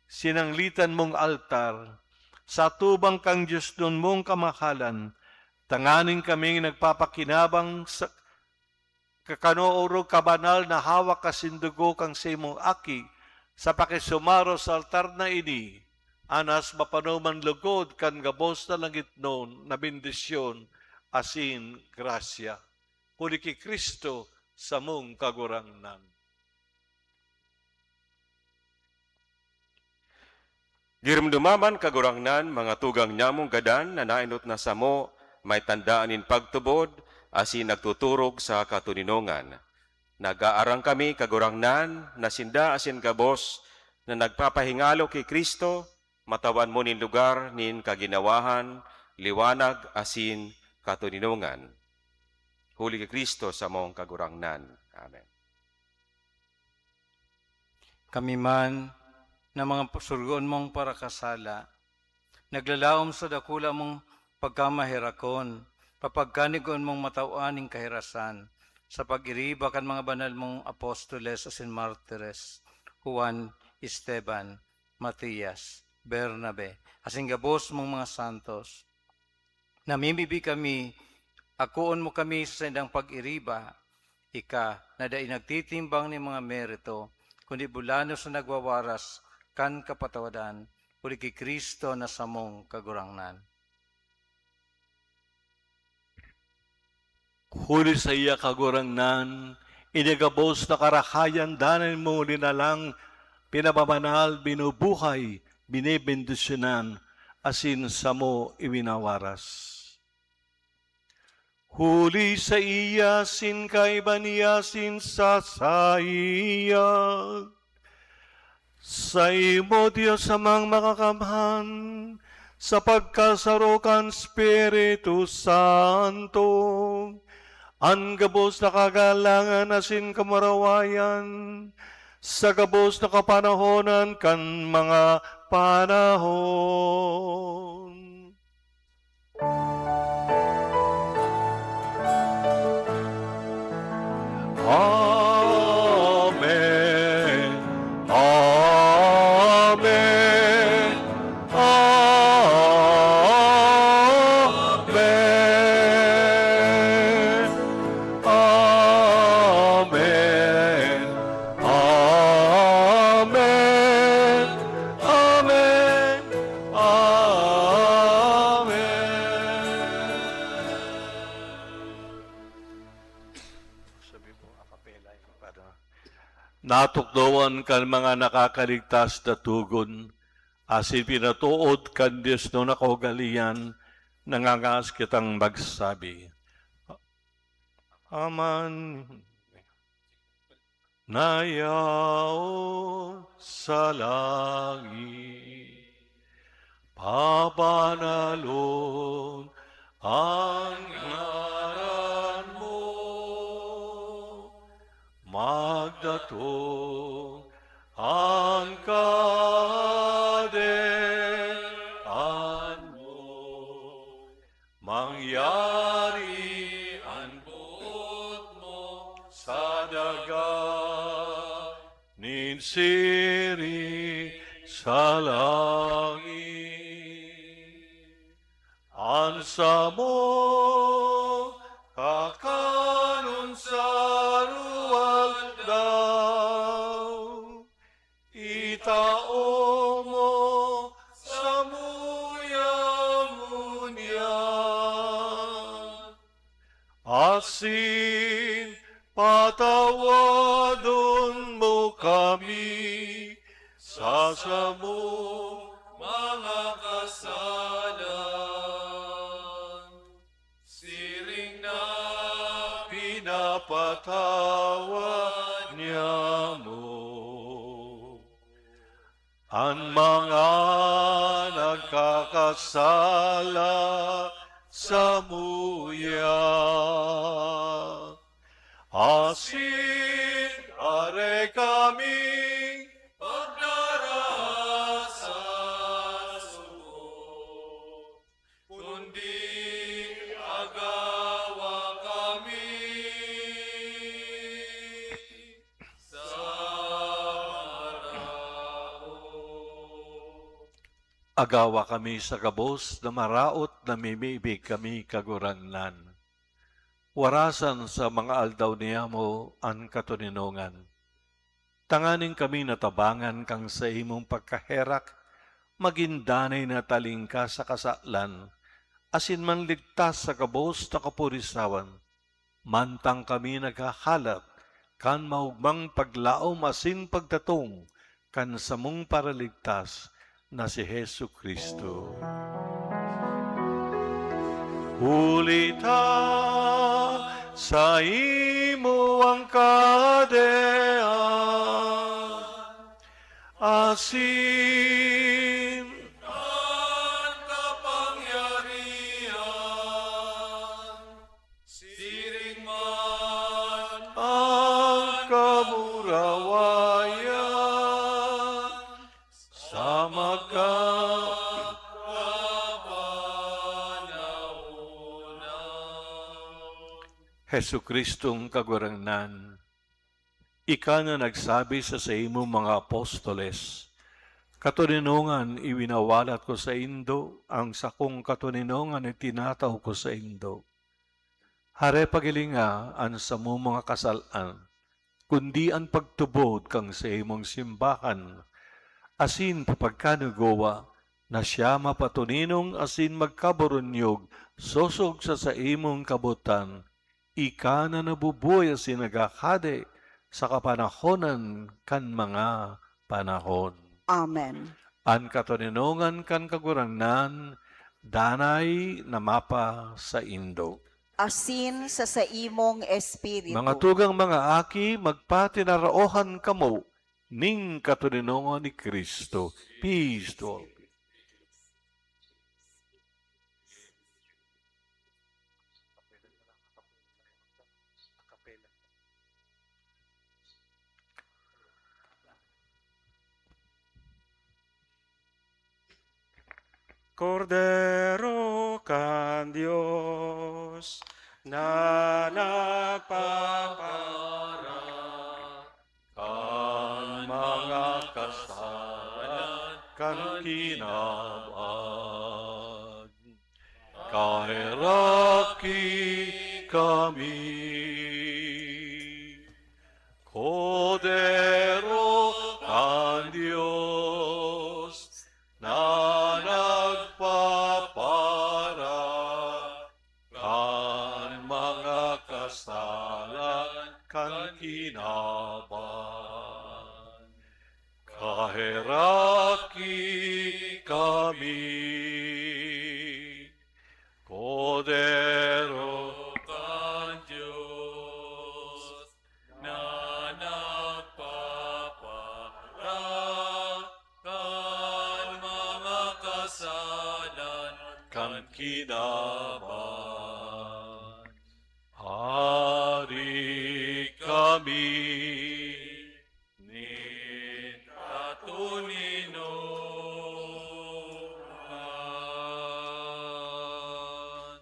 sinanglitan mong altar, sa atubang kan diosnon mong kamahalan, tanganing kaming nagpapakinabang sa, kakano orog kabanal na hawak asin dugo kan saimong Aki, sa pakisumaro sa altar na ini, anas mapanuman lugod kan gabos na langitnon na bendisyon asin grasya. Huli ki Cristo, samong Kagurangnan. Giromdoma man, Kagurangnan, mga tugang nyamong gadan na naenot na samo, may tanda nin pagtubod, asin nagtuturog sa katoninongan. Nag-aarang kami, Kagurangnan, na sinda asin gabos na nagpapahingalo ki Cristo, matawan mo nin lugar nin kaginawahan, liwanag, asin katoninongan. Huli ki Cristo, samong Kagurangnan. Amen. Kami man, na mga sorogoon mong parakasala, naglalaom sa dakula mong pagkamaherakon, papagkanigon mong matawan nin kahirasan, sa pag-iriba kan mga banal mong apostoles asin martires, Juan, Esteban, Matias, Bernabe, asin gabos mong mga santos. Namimibi kami, akoon mo kami sa saindang pag-iriba, ika na dai nagtitimbang nin mga merito, kundi bulanos na nagwawaras kan kapatawadan, huli ki Cristo na samong Kagurangnan. Huli saiya, Kagurangnan, ini gabos na karahayan danay mo linalang, pinababanal, binubuhay, binebendisyonan, asin samo iwinawaras. Huli saiya, sin kaiba niya, sin sa saiya, saimo, Dios Amang Makakamhan, sa pagkasaro kan Espiritu Santo, an gabos na kagalangan asin kamurawayan, sa gabos na kapanahonan kan mga panahon. Amen. Amen. Amen. Amen. Amen. Amen. Amen. Sabi mo, a cappella yung para. Natukdoan kan mga nakakaligtas na tugon, asin pinatood kan Dios na kaugalean, nangangaas kitang magsabi, Aman na yaon sa langit, pabanalon an ngaran mo, magdatong an kahadean mo, mangyari an boot mo sa daga nin siring sa langit. An samong kakanon sa aroaldaw, itao mo samuya ngunyan. Asin patawadon mo kami sa samong mga kasalan, siring na pinapatawad niamo an mga nagkakasala samuya. Asin dai kami pagdaraha sa suko, kundi agawa kami sa maraot. Agawa kami sa gabos na maraot, namimibi kami, Kagurangnan. Warasan sa mga aldaw niyamo an katoninongan, tanganing kami natabangan kan saimong pagkaherak, magin danay na talingkas sa kasalan, asin manligtas sa gabos na kapurisawan, mantang kami naghahalat kan maogmang paglaom asin pagdatong kan samong Paraligtas na si Jesu-Cristo. Huli ta saimo an kahadean, asin an kapangyarihan, siring man an kamurawayan sa magkapanahonan. Jesu-Cristong Kagurangnan, ika na nagsabi sa saimong mga apostoles, Katoninongan iwinawalat ko saindo, ang sakong katoninongan itinataw ko saindo. Hare pagilinga an samong mga kasal-an, kundi an pagtubod kan saimong simbahan, asin papagkanugowa na siya mapatoninong asin magkaburunyog sosog sa saimong kabotan, ika na nabubuhay asin naghahade sa kapanahonan kan mga panahon. Amen. An katoninongan kan Kagurangnan danay na mapasaindo. Asin sa saimong espiritu. Mga tugang mga aki, magpatinaraohan kamo ning katoninongan ni Cristo. Peace to all. Kordero kan Dios na nagpapara kan mga kasalan kan kinaban, kaheraki kami. Kordero kan Dios na nagpapara kan mga kasalan kan kinaban, kaheraki kami. Kordero kan Dios na nagpapara kan mga kasalan kan kinaban, hari kami nin katoninongan.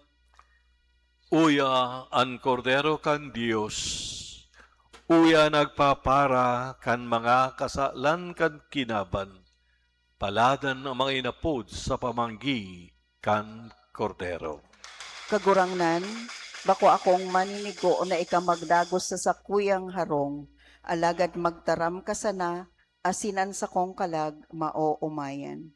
Uya an Kordero kan Dios, uya nagpapara kan mga kasalan kan kinaban. Paladan an mga inapod sa pamanggi kan Kordero. Kagurangnan, bako akong maninigo na ika magdagos sa sakuyang harong, alagad magtaram ka sana, asin an sakong kalag maoomayan.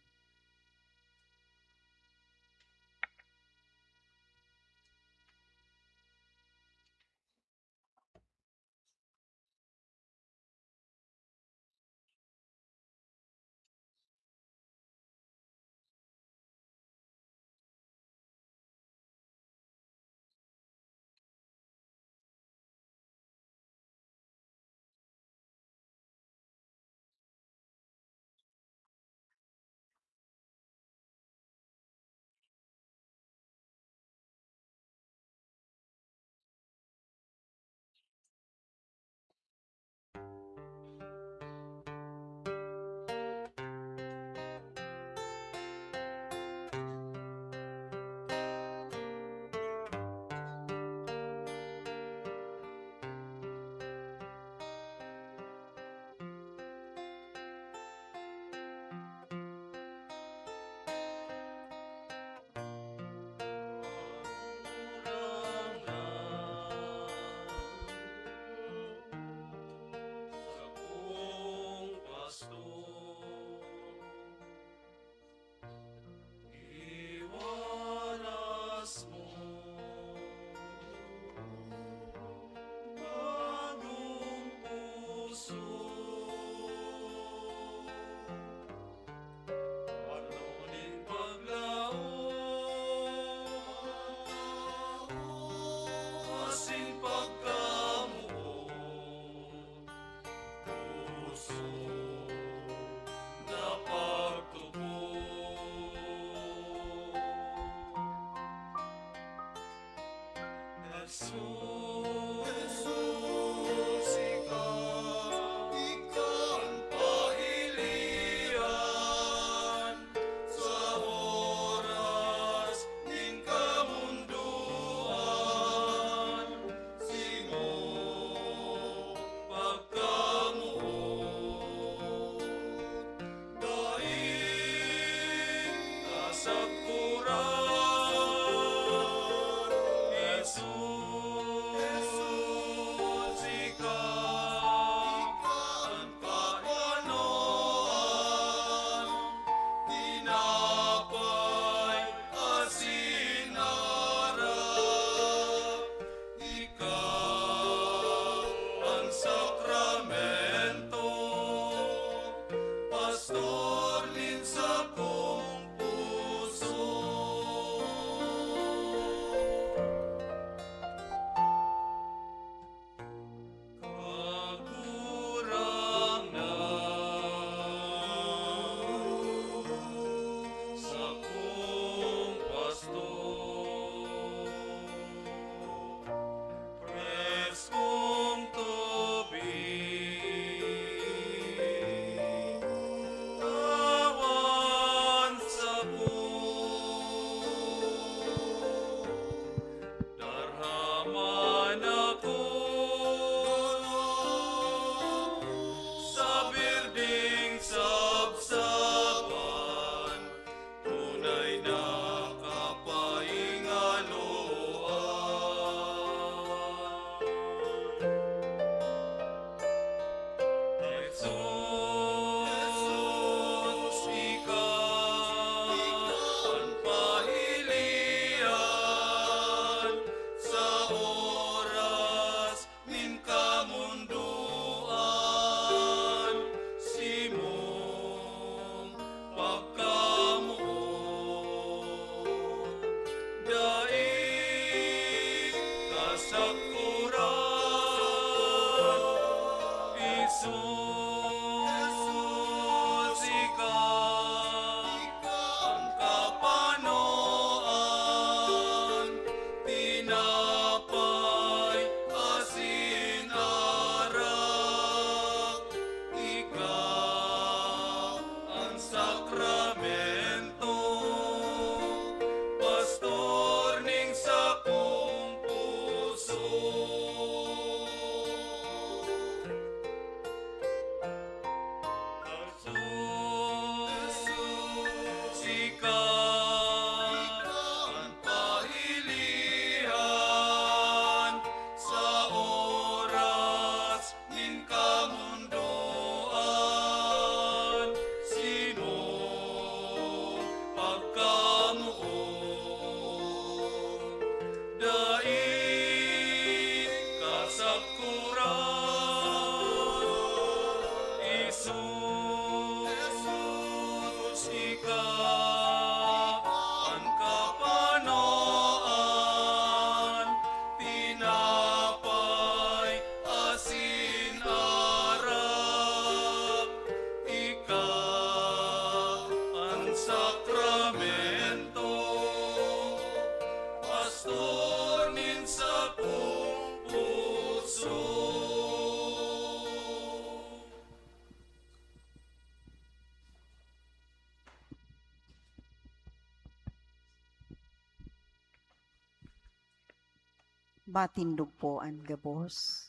Patindog po an gabos.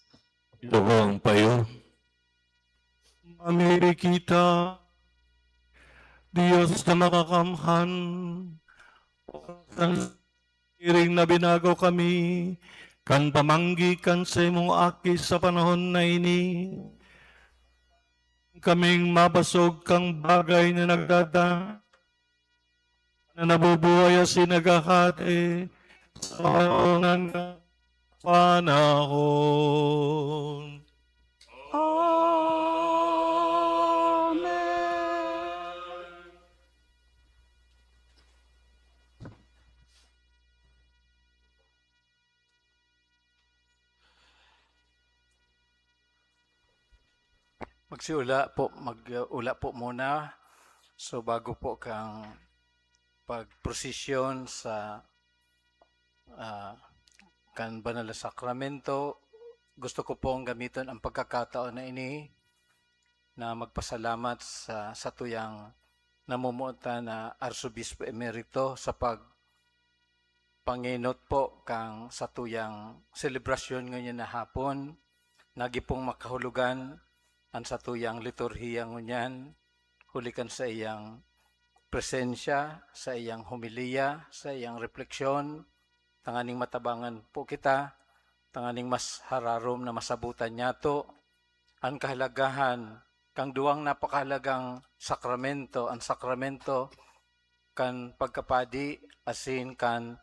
Ito po ang payo. Mamiri kita, Diyos na makakamhan, iring na binago kami kan pamanggi kan saimong Aki sa panahon na ini. Kaming mabasog kang bagay na nagdada na nabubuhay asin naghahati sa mga panahon. Amen. Magsiula po, mag-ula po muna. So, bago po kang pagprosesyon sa, ah, kan Banal na Sakramento, gusto ko pong gamiton ang pagkakataon na ini na magpasalamat sa satuyang namumuotan na Arsobispo Emerito sa pag pangenot po kan satuyang selebrasyon ngunyan na hapon. Nagipong makahulugan an satuyang liturhiya ngunyan, huli kan saiyang presensya, saiyang homilya, saiyang repleksyon, tanganing matabangan po kita, tanganing mas hararom na masabutan niyato an kahalagahan kan duwang napakahalagang sakramento, an sakramento kan pagkapadi asin kan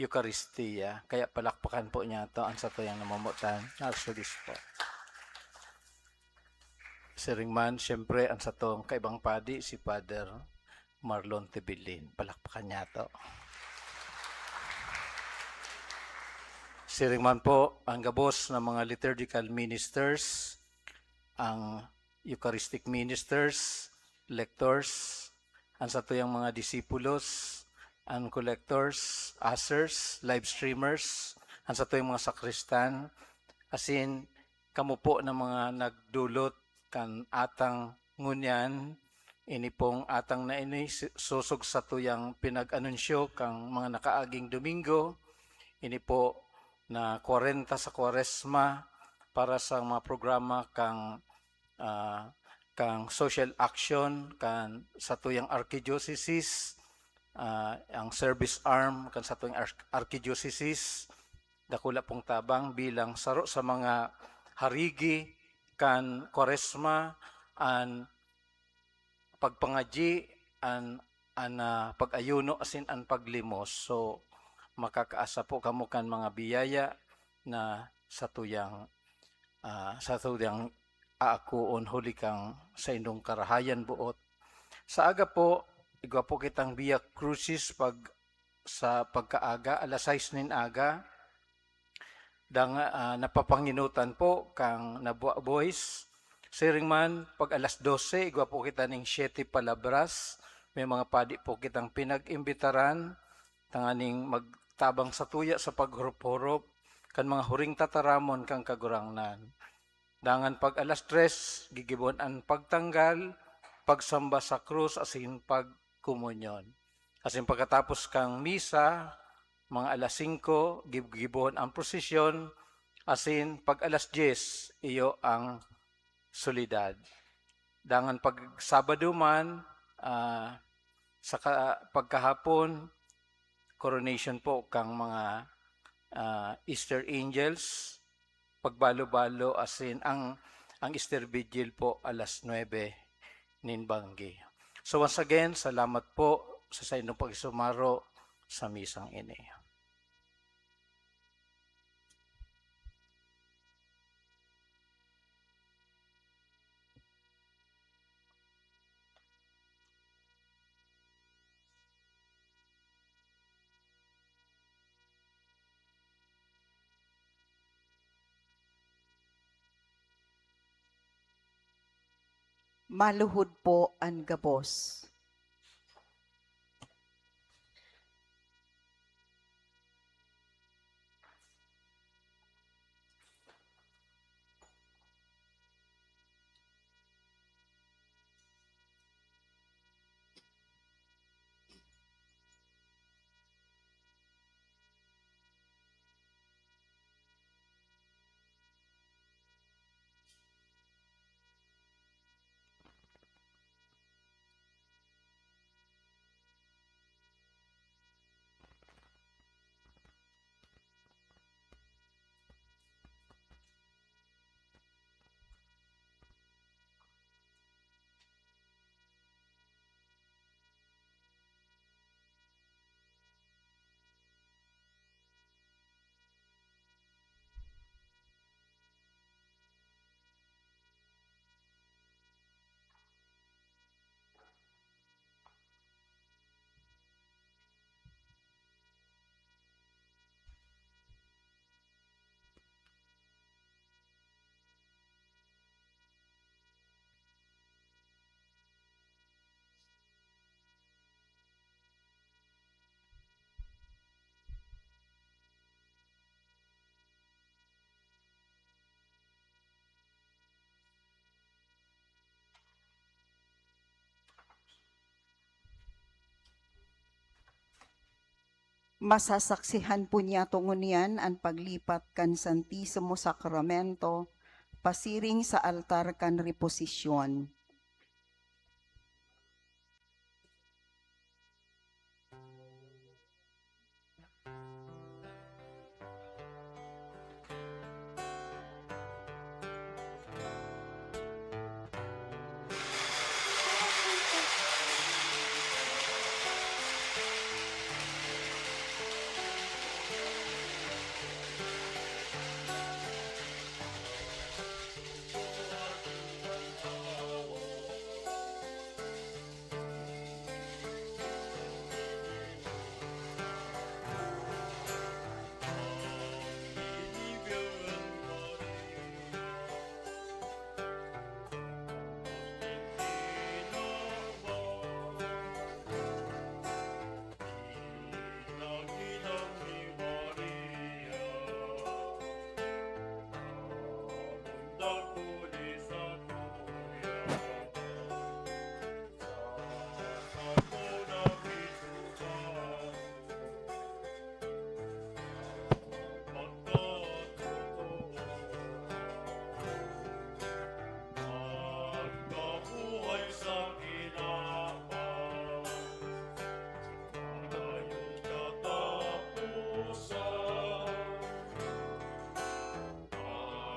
Eukaristia. Kaya palakpakan po niyato an satuyang namumuotan na Arsobispo. Siring man, siyempre, an satong kaibang padi, si Father Marlon Tebilin. Palakpakan niyato. Siring man po, ang gabos na mga liturgical ministers, ang Eucharistic ministers, lectors, an satuyang mga disipulos, an collectors, ushers, live streamers, an satuyang mga sakristan, asin kamo po na mga nagdulot kan atang ngunyan, ini pong atang na ini si-, sosog satuyang pinag-anunsyo kan mga nakaaging Domingo, ini po na kwarenta sa Kwaresma para sa mga programa kan, ah, kan social action kan satuyang archdiocese, ah, ang service arm kan satuyang arch-, archdiocese, dakula pong tabang bilang saro sa mga harigi kan Kwaresma, an pagpangadyi, an, an, ah, pag-ayuno asin an paglimos. So, makakaasa po kamo kan mga biyaya na satuyang, ah, satuyang aakoon huli kan saindong karahayan boot. Sa aga po, igwa po kitang Via Crucis pag, sa pagkaaga, alas sais nin aga. Dang, ah, napapangenotan po kan Nabua Boys. Siring man, pag alas dose, igwa po kita ning Siete Palabras. May mga padi po kitang pinag-imbitaran tanganing magtabang satuya sa paghurup-hurup kan mga huring tataramon kan Kagurangnan. Dangan pag alas tres, gigibohon an pagtanggal, pagsamba sa krus asin pagkomunyon. Asin pagkatapos kan misa, mga alas singko, gib-, gibohon an prosesyon, asin pag alas dyes, iyo an soledad. Dangan pag Sabado man, ah, sa ka-, pagkahapon, coronation po kan mga, ah, Easter Angels, pagbalo-balo, asin ang, ang Easter Vigil po alas nuebe nin banggi. So once again, salamat po sa saindong pagsumaro sa misang ini. Maluhod po an gabos. Masasaksihan po niyato ngunyan an paglipat kan Santisimo Sakramento pasiring sa altar kan reposisyon.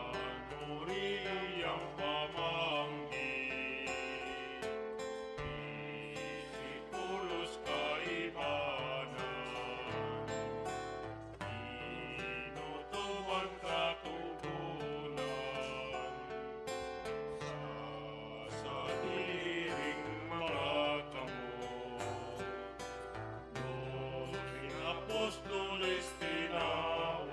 An oriyang pamanggi, isi pulos kaibanan, inutuman katugunan, sa sadiring mga kamot. Dos ning apostoles tinawan,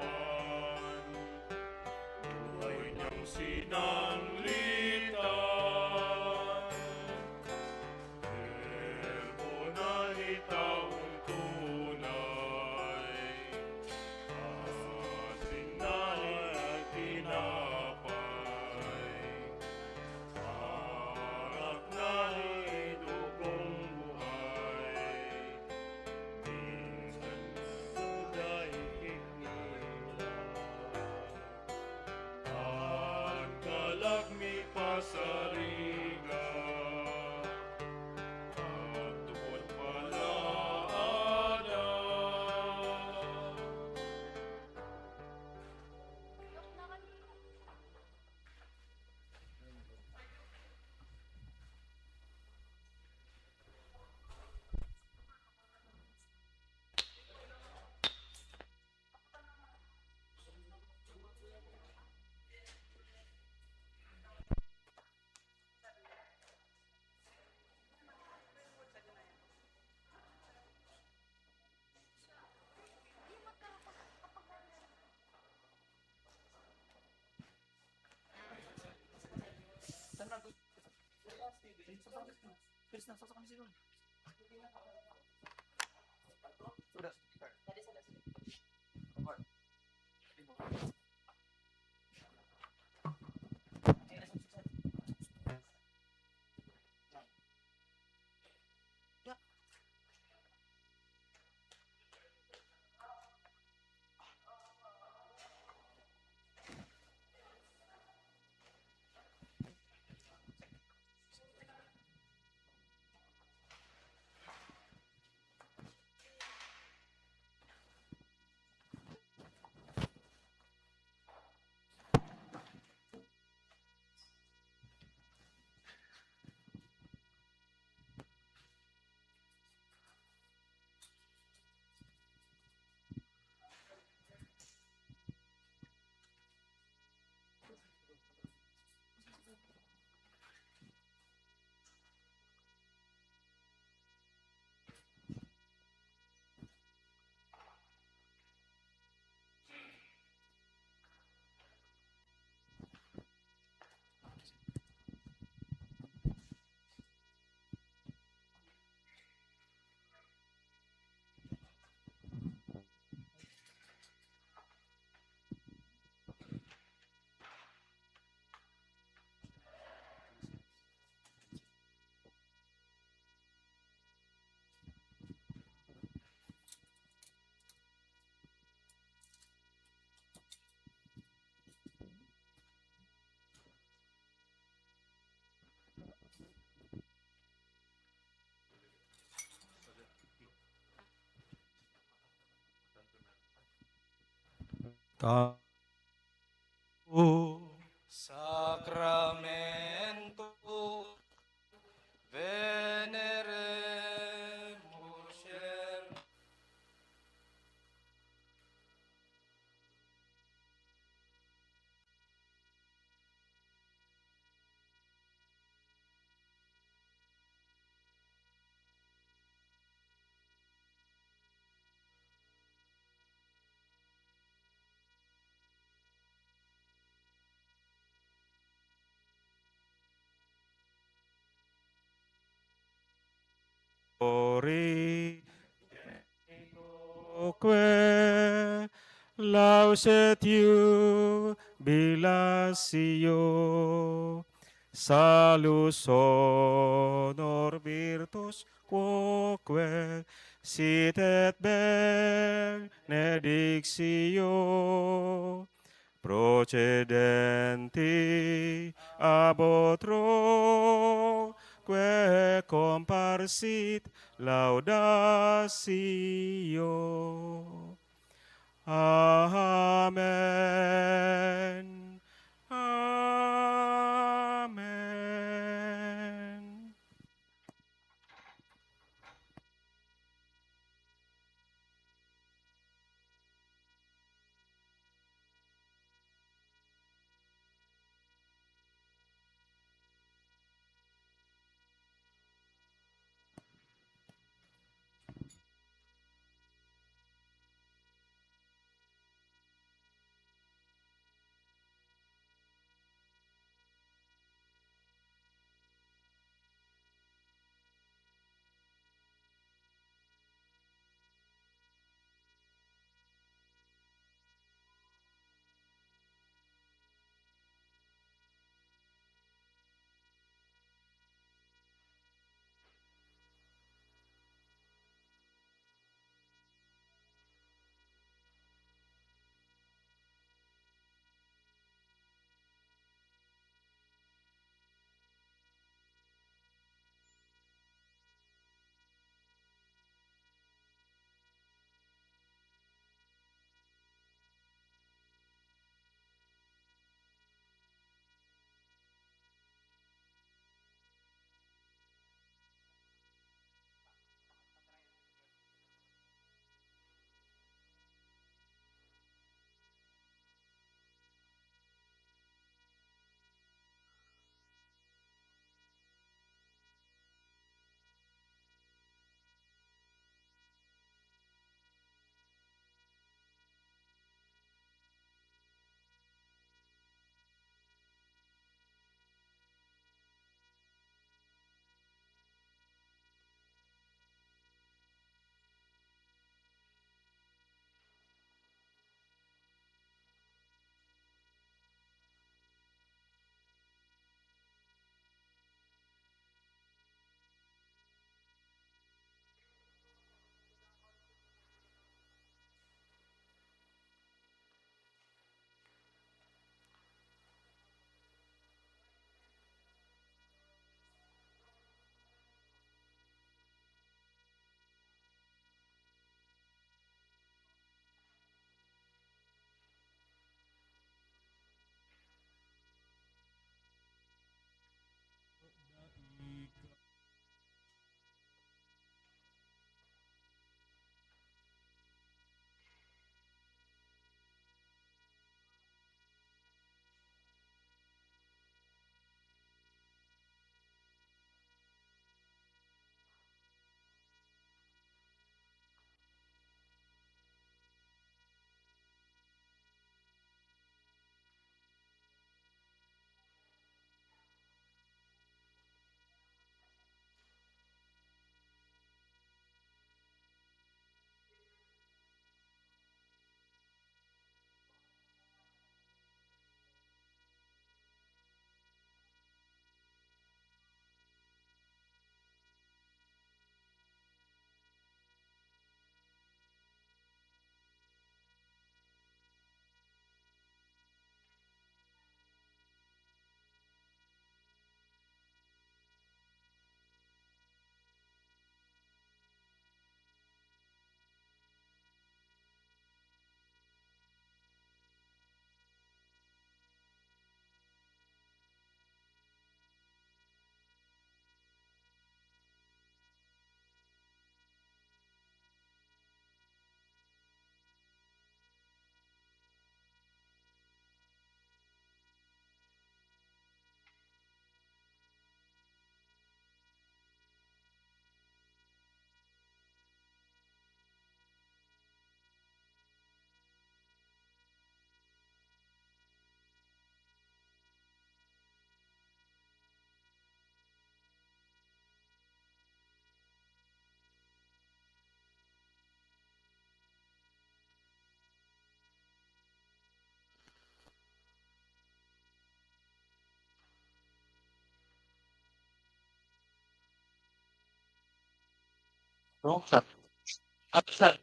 buhay niyang sinanglitan. Verbo na nin taong tunay, asin na nin tinapay. Arak na nin dugong buhay, minsan dai kinila. An kalag mi pasariga, at tupod pala ada. Ka- Sacramento Venerem Urgem. Ori quae lauset jubilatio, salus honor virtus quoque sit et benedictio procedenti ab utroque comparsit laudatio. Amen. Amen. Wrong side. Upside.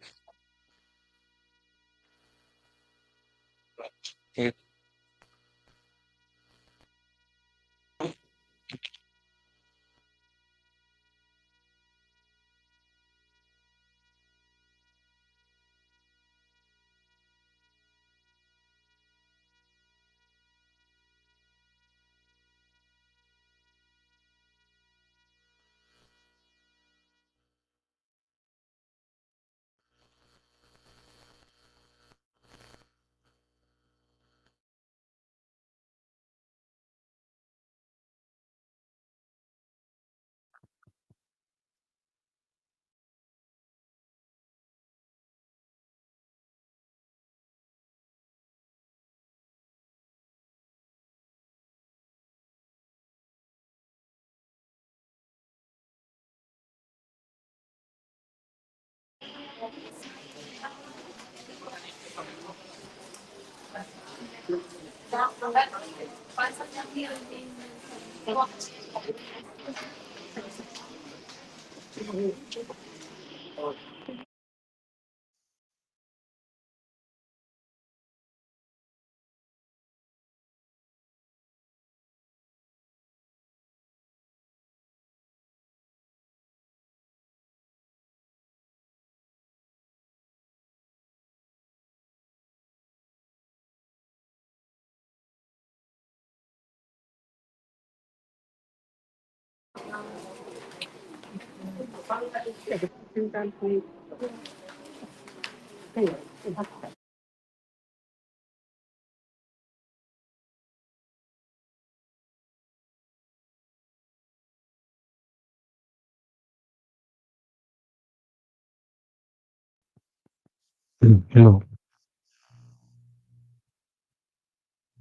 Hello.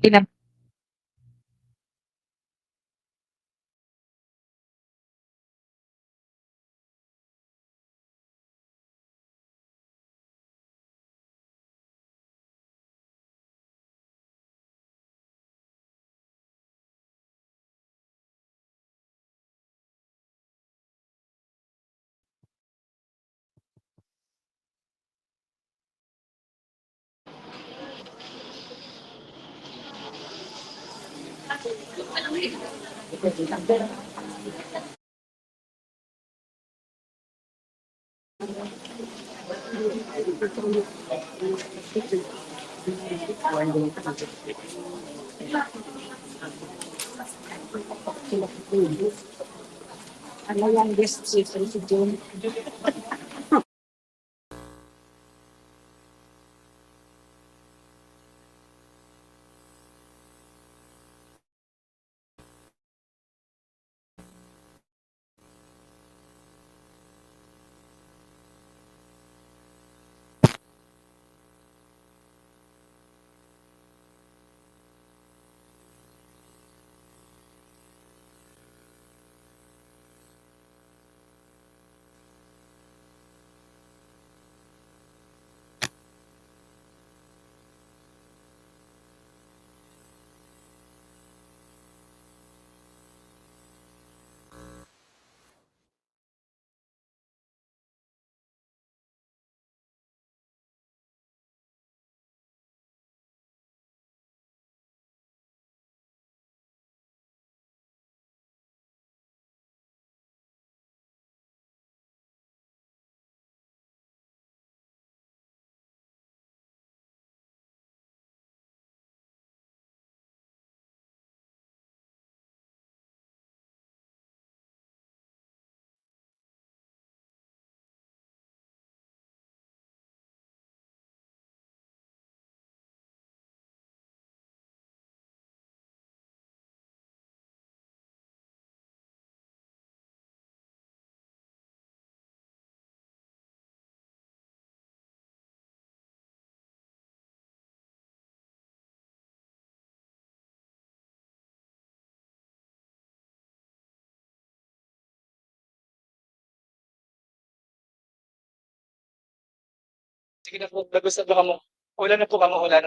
Pinap- Ano yan, guest si President? Sige na po, nag-usap na kamo. Ulan na po kamo, ulan.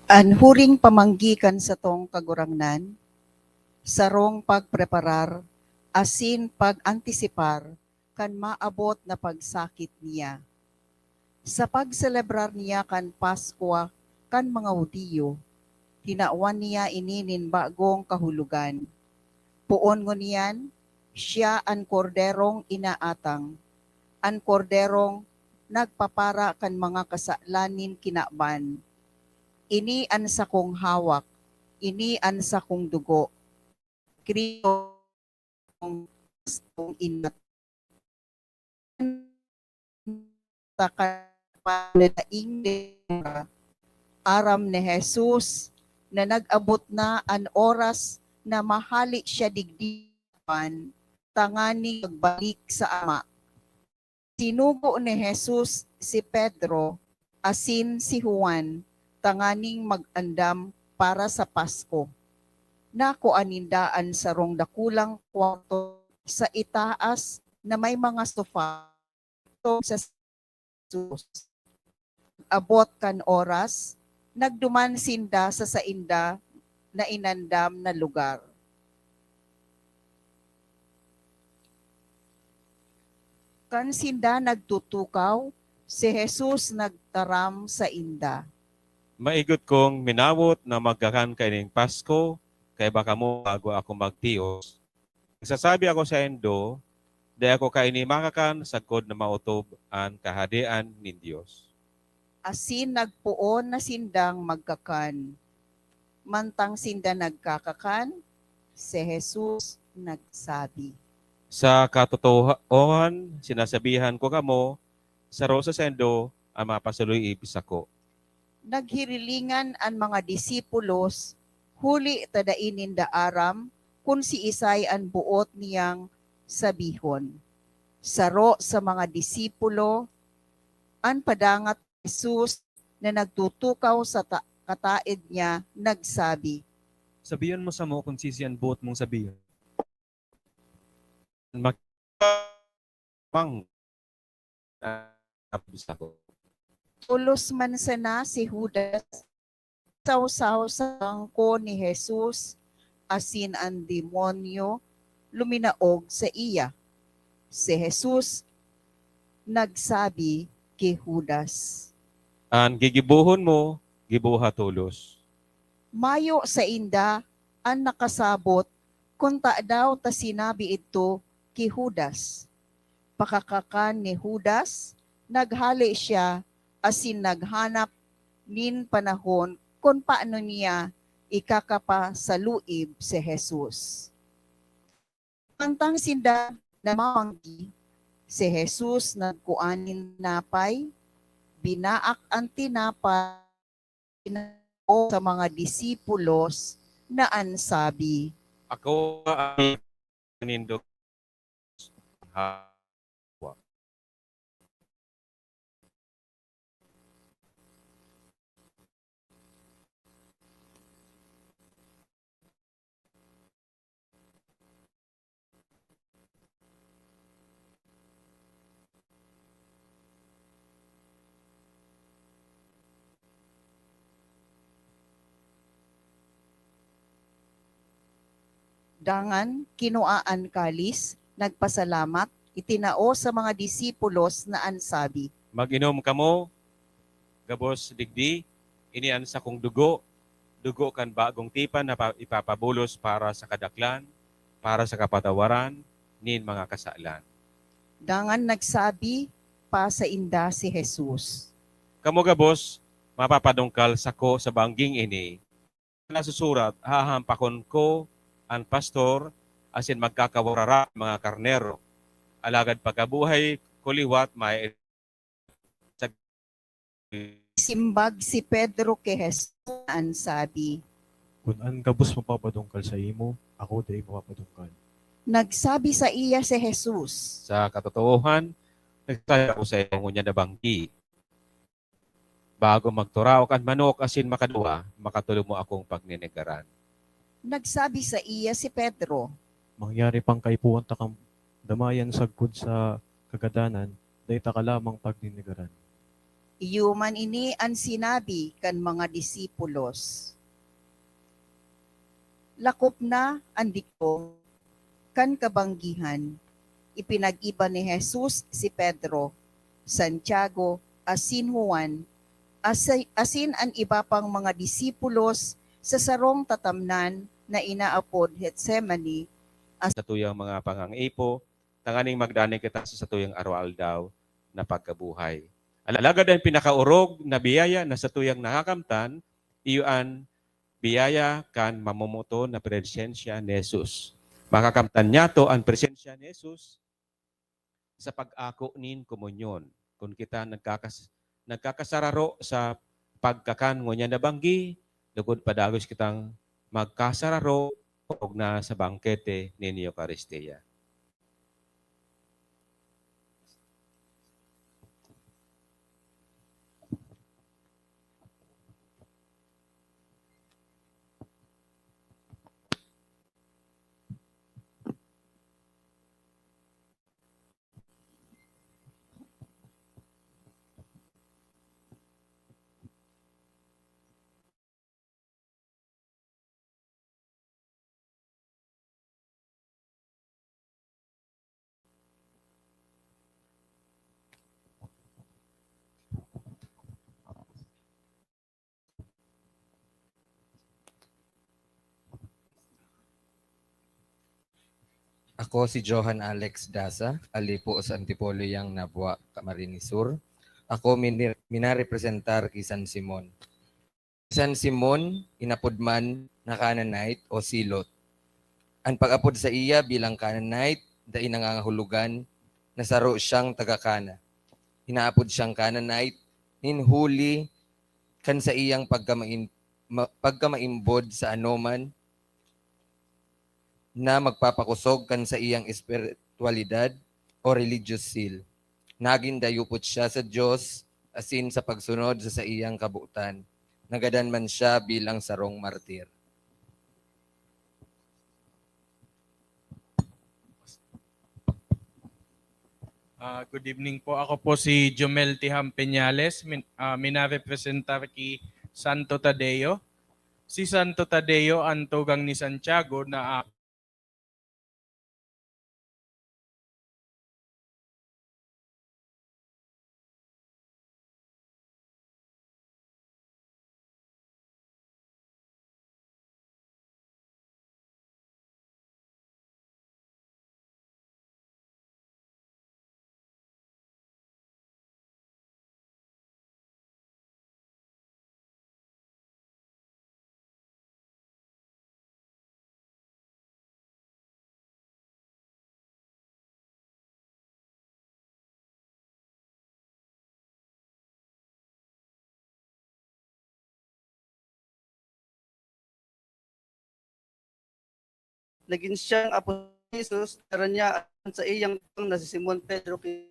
An huring pamanggi kan satong Kagurangnan, sarong pagpreparar asin pag-antisipar kan maabot na pagsakit niya. Sa pagselebrar niya kan Paskwa kan mga Judio, tinawan niya ini nin bagong kahulogan. Poon ngunyan, siya an Korderong inaatang, an Korderong nagpapara kan mga kasalan nin kinaban. Ini an sakong hawak, ini an sakong dugo. Kristo, sakong inat. Sa kalaing aram ni Jesus na nag-abot na an oras na mahale siya digdi, tanganing magbalik sa Ama. Sinugo ni Jesus si Pedro asin si Juan tanganing mag-andam para sa Pasko. Nakua ninda an sarong dakulang kwarto sa itaas na may mga sofa sa Jesus. Abot kan oras, nagduman sinda sa sainda na inandam na lugar. Kan sinda nagtutukaw, si Jesus nagtaram sainda, "Maigot kong minawot na magkakan kaining Pasko kaiba kamo bago ako magtios. Nagsasabi ako saindo, dai ako kaini makakan sagkod na maotob an Kahadean nin Dios." Asin nagpoon na sindang magkakan. Mantang sinda nagkakakan, si Jesus nagsabi, "Sa katotoohan, sinasabihan ko kamo, saro sa saindo an mapasaluib sako." Naghirilingan an mga disipulos, huli ta dai ninda aram kun siisay an boot niyang sabihon. Saro sa mga disipulo, an padangat Jesus na nagtutukaw sa ta-, kataed niya, nagsabi, "Sabihon mo samo kun siisay an boot mong sabihon." Mak-, mang-, ah, sako. Tolos man sana si Judas, sawsaw sa bangko ni Jesus, asin an demonyo luminaog saiya. Si Jesus nagsabi ki Judas, "An gigibohon mo, giboha tolos." Mayo sainda an nakasabot kun tadaw ta sinabi idto ki Judas. Pakakakan ni Judas, naghale siya asin naghanap nin panahon kun paano niya ikakapasaluib si Jesus. Mantang sinda namamanggi, si Jesus nagkua nin tinapay, binaak an tinapay, sa mga disipulos na an sabi, "Ako an nindog hawak." Dangan kinua an kalis, nagpasalamat, itinao sa mga disipulos na an sabi, "Mag-inom kamo gabos digdi, ini an sakong dugo, dugo kan bagong tipan na pa-, ipapabulos para sa kadaklan, para sa kapatawaran nin mga kasalan." Dangan nagsabi pa sainda si Jesus, "Kamo gabos mapapadungkal sako sa bangging ini. Nasusurat, 'Hahampakon ko an pastor, asin magkakawarara an mga karnero.' Alagad pagkabuhay ko liwat, may Simbag si Pedro ki Jesus na an sabi, "Kun an gabos mapapadungkal saimo, ako dai mapapadungkal." Nagsabi saiya si Jesus, "Sa katotoohan, nagsasabi ako saimo ngunyan na banggi, bago magturaok an manok asin makaduwa, makatolo mo akong pagnenegaran." Nagsabi saiya si Pedro, "Mangyari pang kaipuhan ta kan damayan sagkod sa kagadanan, dai ta ka lamang pagnenegaran." Iyo man ini an sinabi kan mga disipulos. Lakop na an dikong kan kabanggihan, ipinag-iba ni Jesus si Pedro, Santiago, asin Juan, asi-, asin an iba pang mga disipulos sa sarong tatamnan na inaapod Getsemani, as- satuyang mga pangangaipo, tanganing magdanay kita sa satuyang aroaldaw na pagkabuhay. Alagad an pinakaorog na biyaya na satuyang nakakamtan, iyo an biyaya kan mamomoton na presensya ni Jesus. Makakamtan niyato an presensya ni Jesus sa pag-ako nin komunyon. Kun kita nagkakas-, nagkakasararo sa pagkakan ngunyan na banggi, lugod padagos kitang magkasararo orog na sa bangkete nin Eukaristia. Ako si Johan Alex Daza, ali po sa Antipolo yang Nabua, Camarines Sur. Ako mini-, minarepresentar ki San Simon. San Simon, inapod man na Canaanite o Zealot. An pag-apod saiya bilang Canaanite, dai nangangahulugan na saro siyang taga Cana. Inaapod siyang Canaanite nin huli kan saiyang pagkamain-, ma-, pagkamaimbod sa anoman na magpapakosog kan saiyang espiritualidad o religious zeal. Nagin dayupot siya sa Dios asin sa pagsunod sa saiyang kabotan. Nagadan man siya bilang sarong martir. Ah, good evening po. Ako po si Jomel Tiham Peñales, min-, ah, minarepresentar ki Santo Tadeo. Si Santo Tadeo an tugang ni Santiago na, ah, Nagin siyang apostol ni Jesus, dara niya an saiyang tugang na si Simon Pedro ki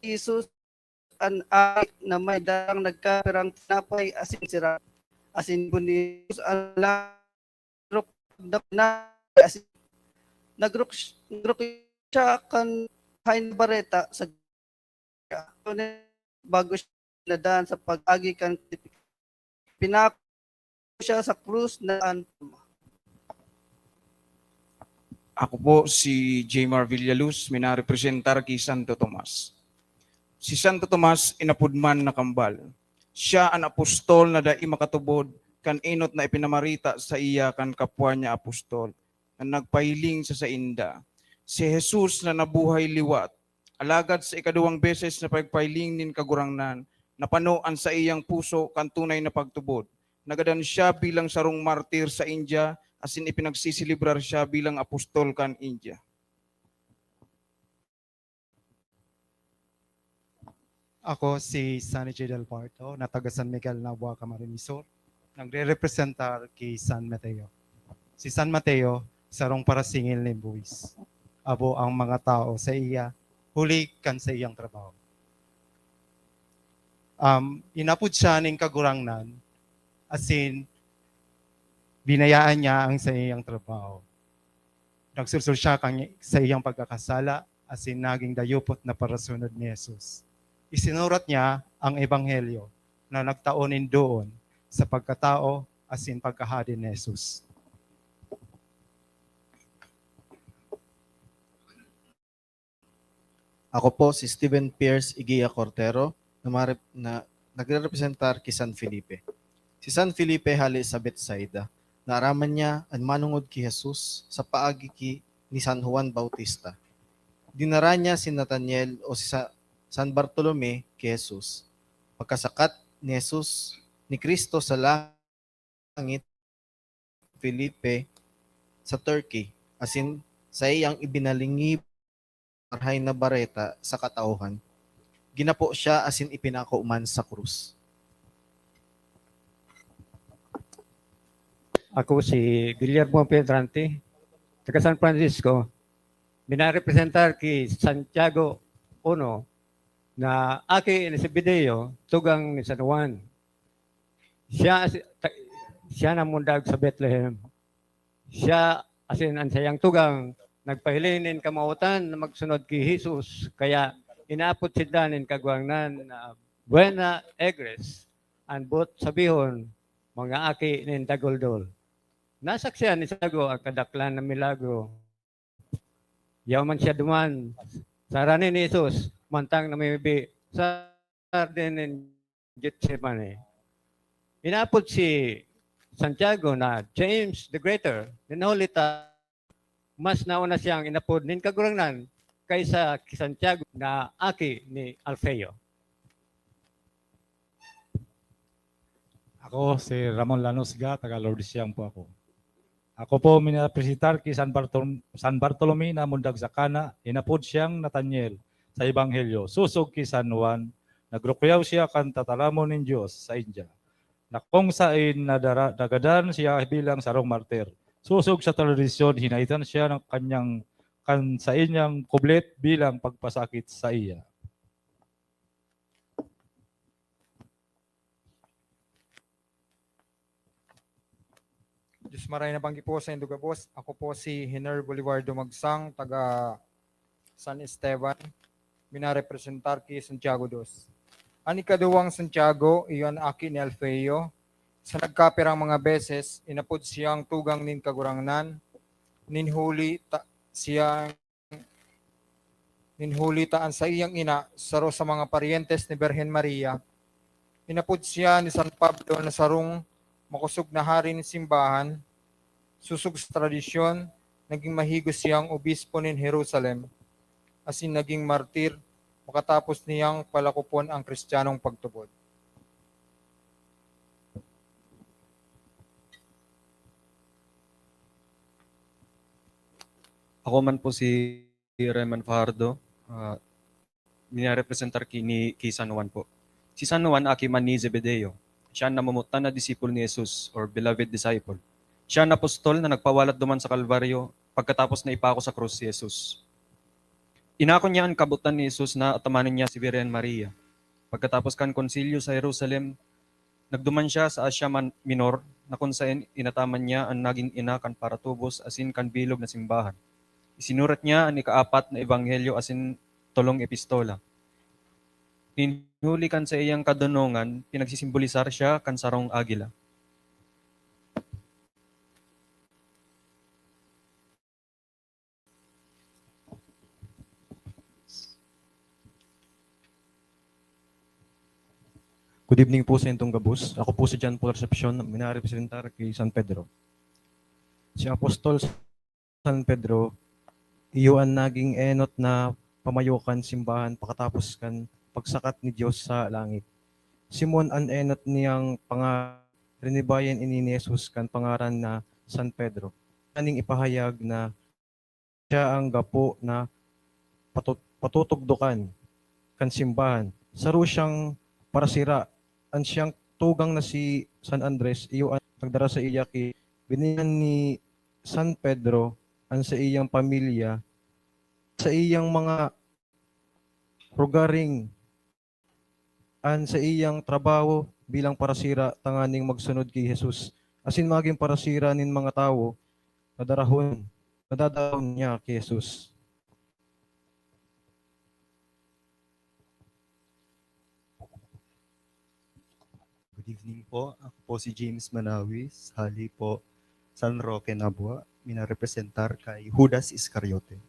Jesus, an aki na may darang nagkapirang tinapay asin sira. Asin gibo ni Jesus an larok na tinapay asin nagrok-, nagrok siya kan haen na bareta sa bago siya nadan sa pag-agi kan pinako siya sa krus na an Ako po si Jmar Villaluz, minarepresentar ki Santo Tomas. Si Santo Tomas inapod man na Kambal. Siya an apostol na dai makatubod kan enot na ipinamarita saiya kan kapwa niya apostol na nagpahiling sa sainda, si Jesus na nabuhay liwat. Alagad sa ikaduwang beses na pagpahiling nin Kagurangnan, napano an saiyang puso kan tunay na pagtubod. Nagadan siya bilang sarong martir sa India, asin ipinagseselebrar siya bilang apostol kan India. Ako si Sunny J Del Pardo, na taga San Miguel, Nabua, Camarines Sur. Nagrerepresentar ki San Mateo. Si San Mateo, sarong parasingil nin buhis. Abo ang mga tao sa iya, huli kan saiyang trabaho. Um, inapod siya nin Kagurangnan, asin binayaan niya ang saiyang trabaho. Nagsulsol siya kan saiyang pagkakasala, asin naging dayupot na parasunod ni Jesus. Isinurat niya ang ebanghelyo na nagtao nin doon sa pagkatao asin pagkahade ni Jesus. Ako po si Steven Pierce Igia Cortero, na marep-, na nagrerepresentar ki San Felipe. Si San Felipe hale sa Betsaida. Naaraman niya an manongod ki Jesus sa paagi ki ni San Juan Bautista. Dinara niya si Nataniel o si Sa-, San Bartolome ki Jesus. Pagkasakat ni Jesus, ni Cristo sa langit, Felipe sa Turkey, asin saiyang ibinalingib Marahay na Bareta sa katauhan. Ginapo siya asin ipinako man sa krus. Ako si Guillermo Pedrantee, taga San Francisco. Minarepresentar ki Santiago uno na aki ni Zebedeo, tugang ni San Juan. Siya, siya namundag sa Bethlehem. Siya asin an saiyang tugang nagpahiling nin kamawotan na magsunod ki Jesus, kaya inaapod sinda nin Kagurangnan na Buena Egres, an boot sabihon, mga aki nin daguldol. Nasaksihan ni Santiago an kadaklan na milagro. Yaon man siya duman sa harani ni Jesus, mantang namimibi sa hardin nin Getsemane. Inaapod si Santiago na James the Greater, nin huli ta mas nauna siyang inapod nin Kagurangnan kaysa ki Santiago na aki ni Alfeo. Ako si Ramon Lanusga, taga Lourdes Siang po ako. Ako po minapresentar ki San Bartol-, San Bartolome na mundag sa Cana, inapod siyang Nataniel sa Ebanghelyo, sosog ki San Juan. Nagrukyaw siya kan tataramon nin Dios sa India, na kung saen nadara-, nagadan siya bilang sarong martir. Sosog sa tradisyon, hinahitan siya ng kanyang, kan saiyang kublit bilang pagpasakit saiya. Diyos maray na banggi po saindo gabos. Ako po si Hiner Bolivar Dumagsang, taga San Esteban. Minarepresentar ki Santiago dos. An ikaduwang Santiago, iyo an aki ni Alfeo. Sa nagkapirang mga beses, inapod siyang tugang nin Kagurangnan, nin huli ta, siyang, nin huli ta an saiyang ina, saro sa mga paryentes ni Birhen Maria. Inapod siya ni San Pablo na sarong makosog na hari nin simbahan. Sosog sa tradisyon, naging mahigos siyang obispo nin Jerusalem, asin naging martir makatapos niyang palakopon ang Kristiyanong pagtubod. Ako man po si Reman Fajardo, ah, minarepresentar ki, ni, ki San Juan po. Si San Juan, aki man ni Zebedeo. Siya an namomotan na disipulo ni Jesus, or beloved disciple. Siya an apostol na nagpawalat duman sa Kalbaryo pagkatapos na ipako sa krus si Jesus. Inako niya an kabotan ni Jesus na atamanon niya si Birhen Maria. Pagkatapos kan Konsilyo sa Jerusalem, nagduman siya sa Asia Man-, Minor, na kun saen inataman niya an naging ina kan paratubos asin kan bilog na simbahan. Isinurat niya an ikaapat na ebanghelyo asin tolong epistola. Nin huli kan saiyang kadonongan, pinagsisimbolisar siya kan sarong agila. Good evening po sa intong gabos. Ako po si John Paul Recepcion, minarepresentar ki San Pedro. Si Apostol San Pedro, iyo an naging enot na pamayo kan simbahan pakatapos kan pagsakat ni Dios sa langit. Simon an enot niyang panga-, rinibayan ini ni Jesus kan pangaran na San Pedro, tanganing ipahayag na siya an gapo na patu-, patutugdokan kan simbahan. Saro siyang parasira. An siyang tugang na si San Andres, iyo an nagdara saiya ki, binigyan ni San Pedro an saiyang pamilya, saiyang mga rogaring, an saiyang trabaho bilang parasira tanganing magsunod ki Jesus, asin magin parasira nin mga tawo na darahon, na dadahon niya ki Jesus. evening po. Ako po si James Manawis, hali po San Roque, Nabua. Minarepresentar kay Judas Iscariote.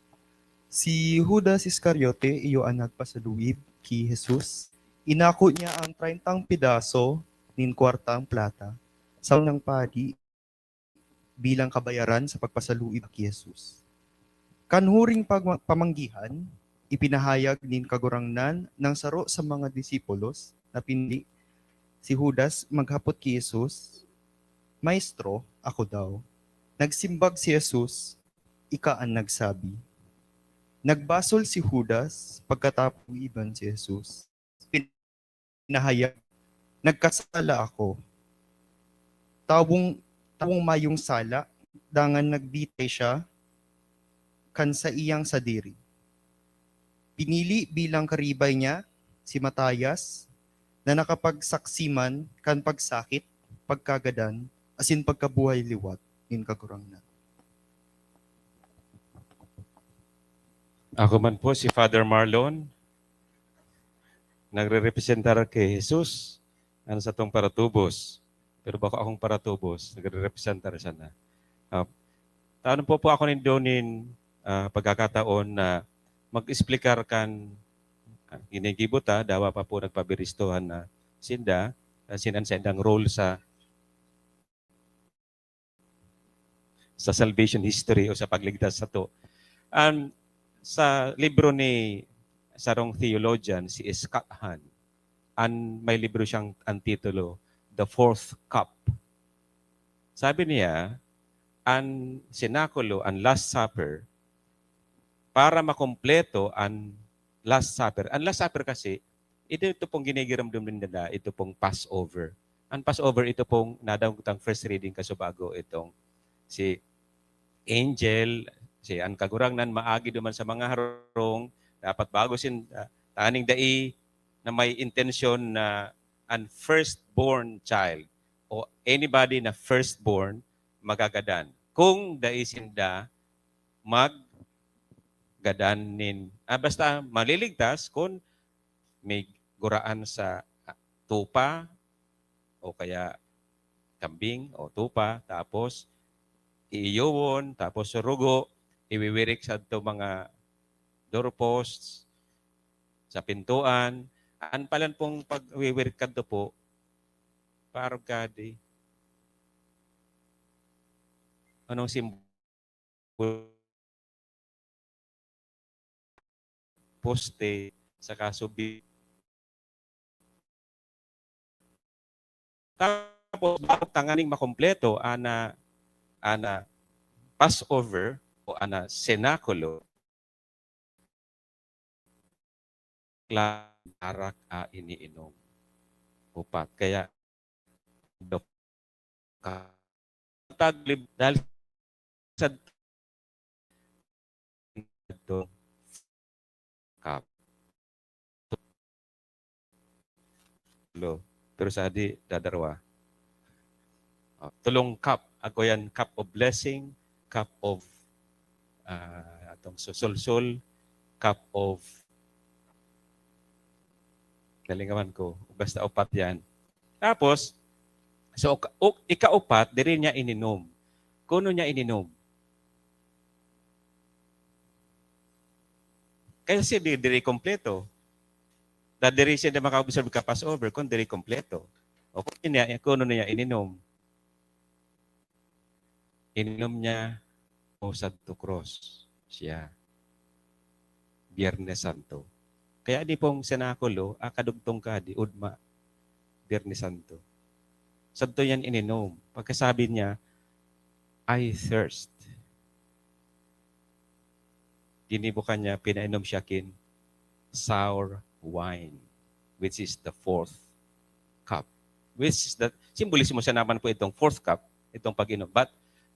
Si Judas Iscariote iyo an nagpasaluib ki Jesus. Inako niya ang treyntang pedaso nin kwartang plata sa unang padi bilang kabayaran sa pagpasaluib ki Jesus. Kan huring pagma-, pamanggihan, ipinahayag nin Kagurangnan nang saro sa mga disipulos na pinili, si Judas, maghapot ki Jesus, "Maestro, ako daw?" Nagsimbag si Jesus, "Ika an nagsabi." Nagbasol si Judas pagkatapos iban si Jesus. Pinahayag, "Nagkasala ako." Tawong, tawong mayong sala, dangan nagbitay siya kan saiyang sadiri. Pinili bilang karibay niya si Mataias, na nakapagsaksi man kan pagsakit, pagkagadan, asin pagkabuhay liwat nin Kagurangnan. Ako man po si Father Marlon, nagrerepresentar kay Jesus, ang satong paratubos. Pero bako akong paratubos, nagrerepresentar sana. Ah, taon po po ako nindo nin, ah, pagkakataon na mag-explicar kan, ah, ginigibo ta, dawa pa po nagpabiristohan na sinda, ah, sinan sa indang role sa, sa salvation history o sa pagligtas sato. An, sa libro ni sarong theologian, si Scott Hahn, an may libro siyang, an titulo, The Fourth Cup. Sabi niya, an senakulo, an Last Supper, para makompleto an Last Supper. An Last Supper kasi, ito, ito pong ginigiramdam nila, ito pong Passover. An Passover, ito pong nadangog tang first reading kasubago, itong si angel, si an Kagurangnan maagi duman sa mga harong, dapat bago sin-, ah, taning dai na may intensyon na an firstborn child o anybody na firstborn magagadan. Kung dai sinda maggadan nin, ah, basta maliligtas kun may guraan sa, ah, tupa o kaya kambing o tupa, tapos iiyowon, tapos surugo, iwiwirik sadto mga doorposts, sa pintuan. An palan pong pagwiwirik kadto po, parang kadi. Anong simbolo? Poste, saka subi-, tapos, bago tanganing makompleto, ana, ana Passover o ana Senakulo, kla-, arak a iniinom. Upat. Kaya, dok-, ka-, taglib-, dahil sa cup. Lo. Pero sa di, dadarwa. Ah, tulong cup. Ako yan, cup of blessing, cup of, ah, atong susulsul, cup of, nalingawan ko. Basta upat yan. Tapos, so, ka-, o-, ikaupat, diri niya ininom. Kuno niya ininom. Kaya siya di-, diri kompleto. Da-, diri siya na maka-observe ka Passover, kung diri kompleto. O kung niya, kuno niya ininom. Ininom niya o sadto krus siya. Biyernes Santo. Kaya di pong senakulo, akadugtong ka, di udma, Biyernes Santo. Sadto yan ininom. Pagkasabi niya, "I thirst." Ginibo ka niya, pinainom siya kin sour wine, which is the fourth cup. Which is the, simbolismo siya naman po itong fourth cup, itong pag-inom. But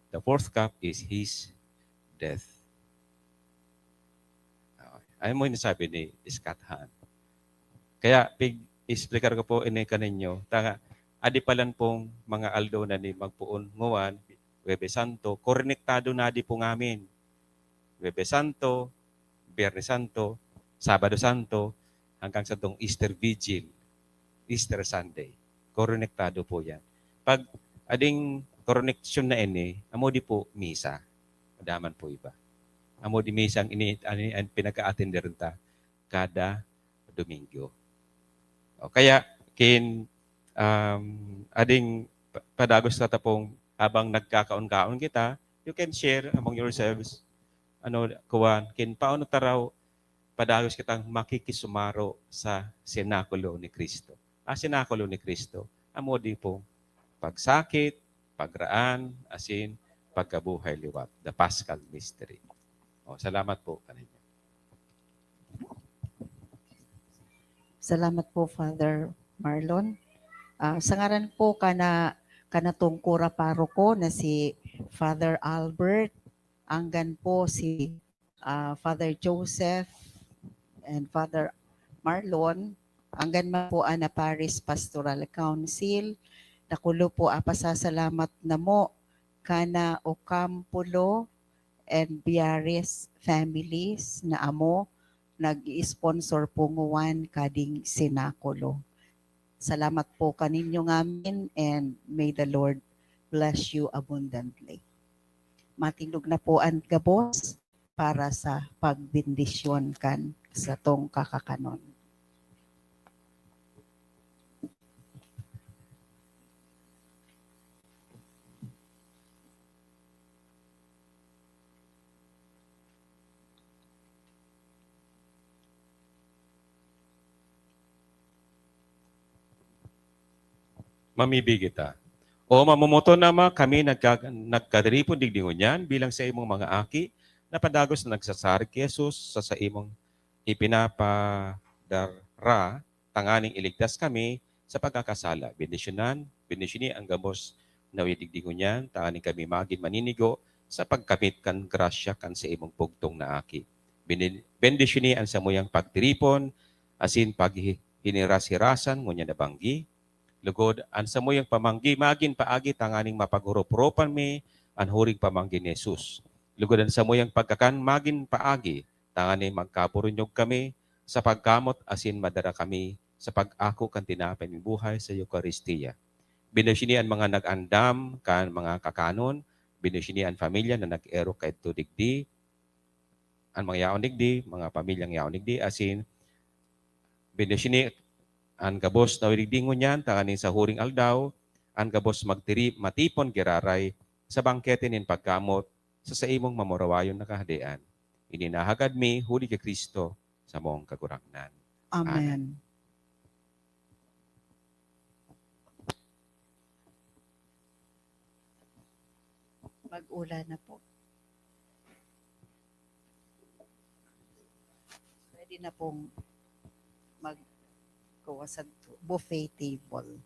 the fourth cup is his death. Ah, ayaw mo yung sabi ni Scott Hahn. Kaya, pig-, explicar ko po ini kaninyo. Tanga, adi palan pong mga aldo na ni magpoon nguan, Huwebes Santo, konektado na di po ngamin. Huwebes Santo, Biyernes Santo, Sabado Santo, hanggang sa tong Easter Vigil, Easter Sunday. Konektado po yan. Pag ading koneksyon na ini, amo di po misa. Madaman po iba. Amo di misa ang ini, ano, ang pinag-a-attender ta kada Domingo. O kaya, kin, um, ading pa-, padagos ta tapong habang nagkakaon-kaon kita, you can share among yourselves, ano, kuwan, kin paano ta raw padagos kitang makikisumaro sa senakulo ni Cristo. Ah, senakulo ni Cristo, amo di pong pagsakit, pagraan, asin pagkabuhay liwat, the Paschal Mystery. O, salamat po kaninyo. Salamat po, Father Marlon. Ah, sa ngaran po kana, kanatong kura paroko na si Father Albert, anggan po si, ah, Father Joseph and Father Marlon, anggan man po ana Parish Pastoral Council, nakulo po apasasalamat namo kana Ocampulo and Biares families na amo nag-sponsor po nguwan kading senakulo. Salamat po kaninyo ngamin and may the Lord bless you abundantly. Matindog na po an gabos para sa pagbendisyon kan satong kakakanon. Mamibi kita. O mamomoton na ma, kami nagka-, nagkatiripon digdi ngunyan bilang saimong mga aki na padagos na nagsasarig ki Jesus sa saimong ipinapadara tanganing iligtas kami sa pagkakasala. Bendisyonan, bendisyoni an gabos na digdi ngunyan tanganing kami magin maninigo sa pagkamit kan grasya kan saimong bugtong na Aki. Bini-, bendisyoni an samuyang pagtiripon asin paghi-, hiniras-hirasan ngunyan na banggi. Lugod, an samuyang pamanggi magin paagi tanganing mapaghurup-hurupan mi an huring pamanggi ni Jesus. Lugod, an samuyang pagkakan magin paagi tanganing magkaburunyog kami sa pagkamot asin madara kami sa pag-ako kan tinapay nin buhay sa Eukaristia. Bendisyoni an mga nag-andam kan mga kakanon, bendisyoni an pamilya na nag-erok kaidto digdi, an mga yaon digdi, mga pamilyang yaon digdi, asin bendisyoni an gabos na digdi ngunyan, tanganing sa huring aldaw, an gabos magtiri-, matipon giraray sa bangkete nin pagkamot sa saimong mamurawayon na Kahadean. Ini nahagad mi huli ki Cristo, samong Kagurangnan. Amen. Amen. Mag-ula na po. Pwede na pong magkuha sa buffet table.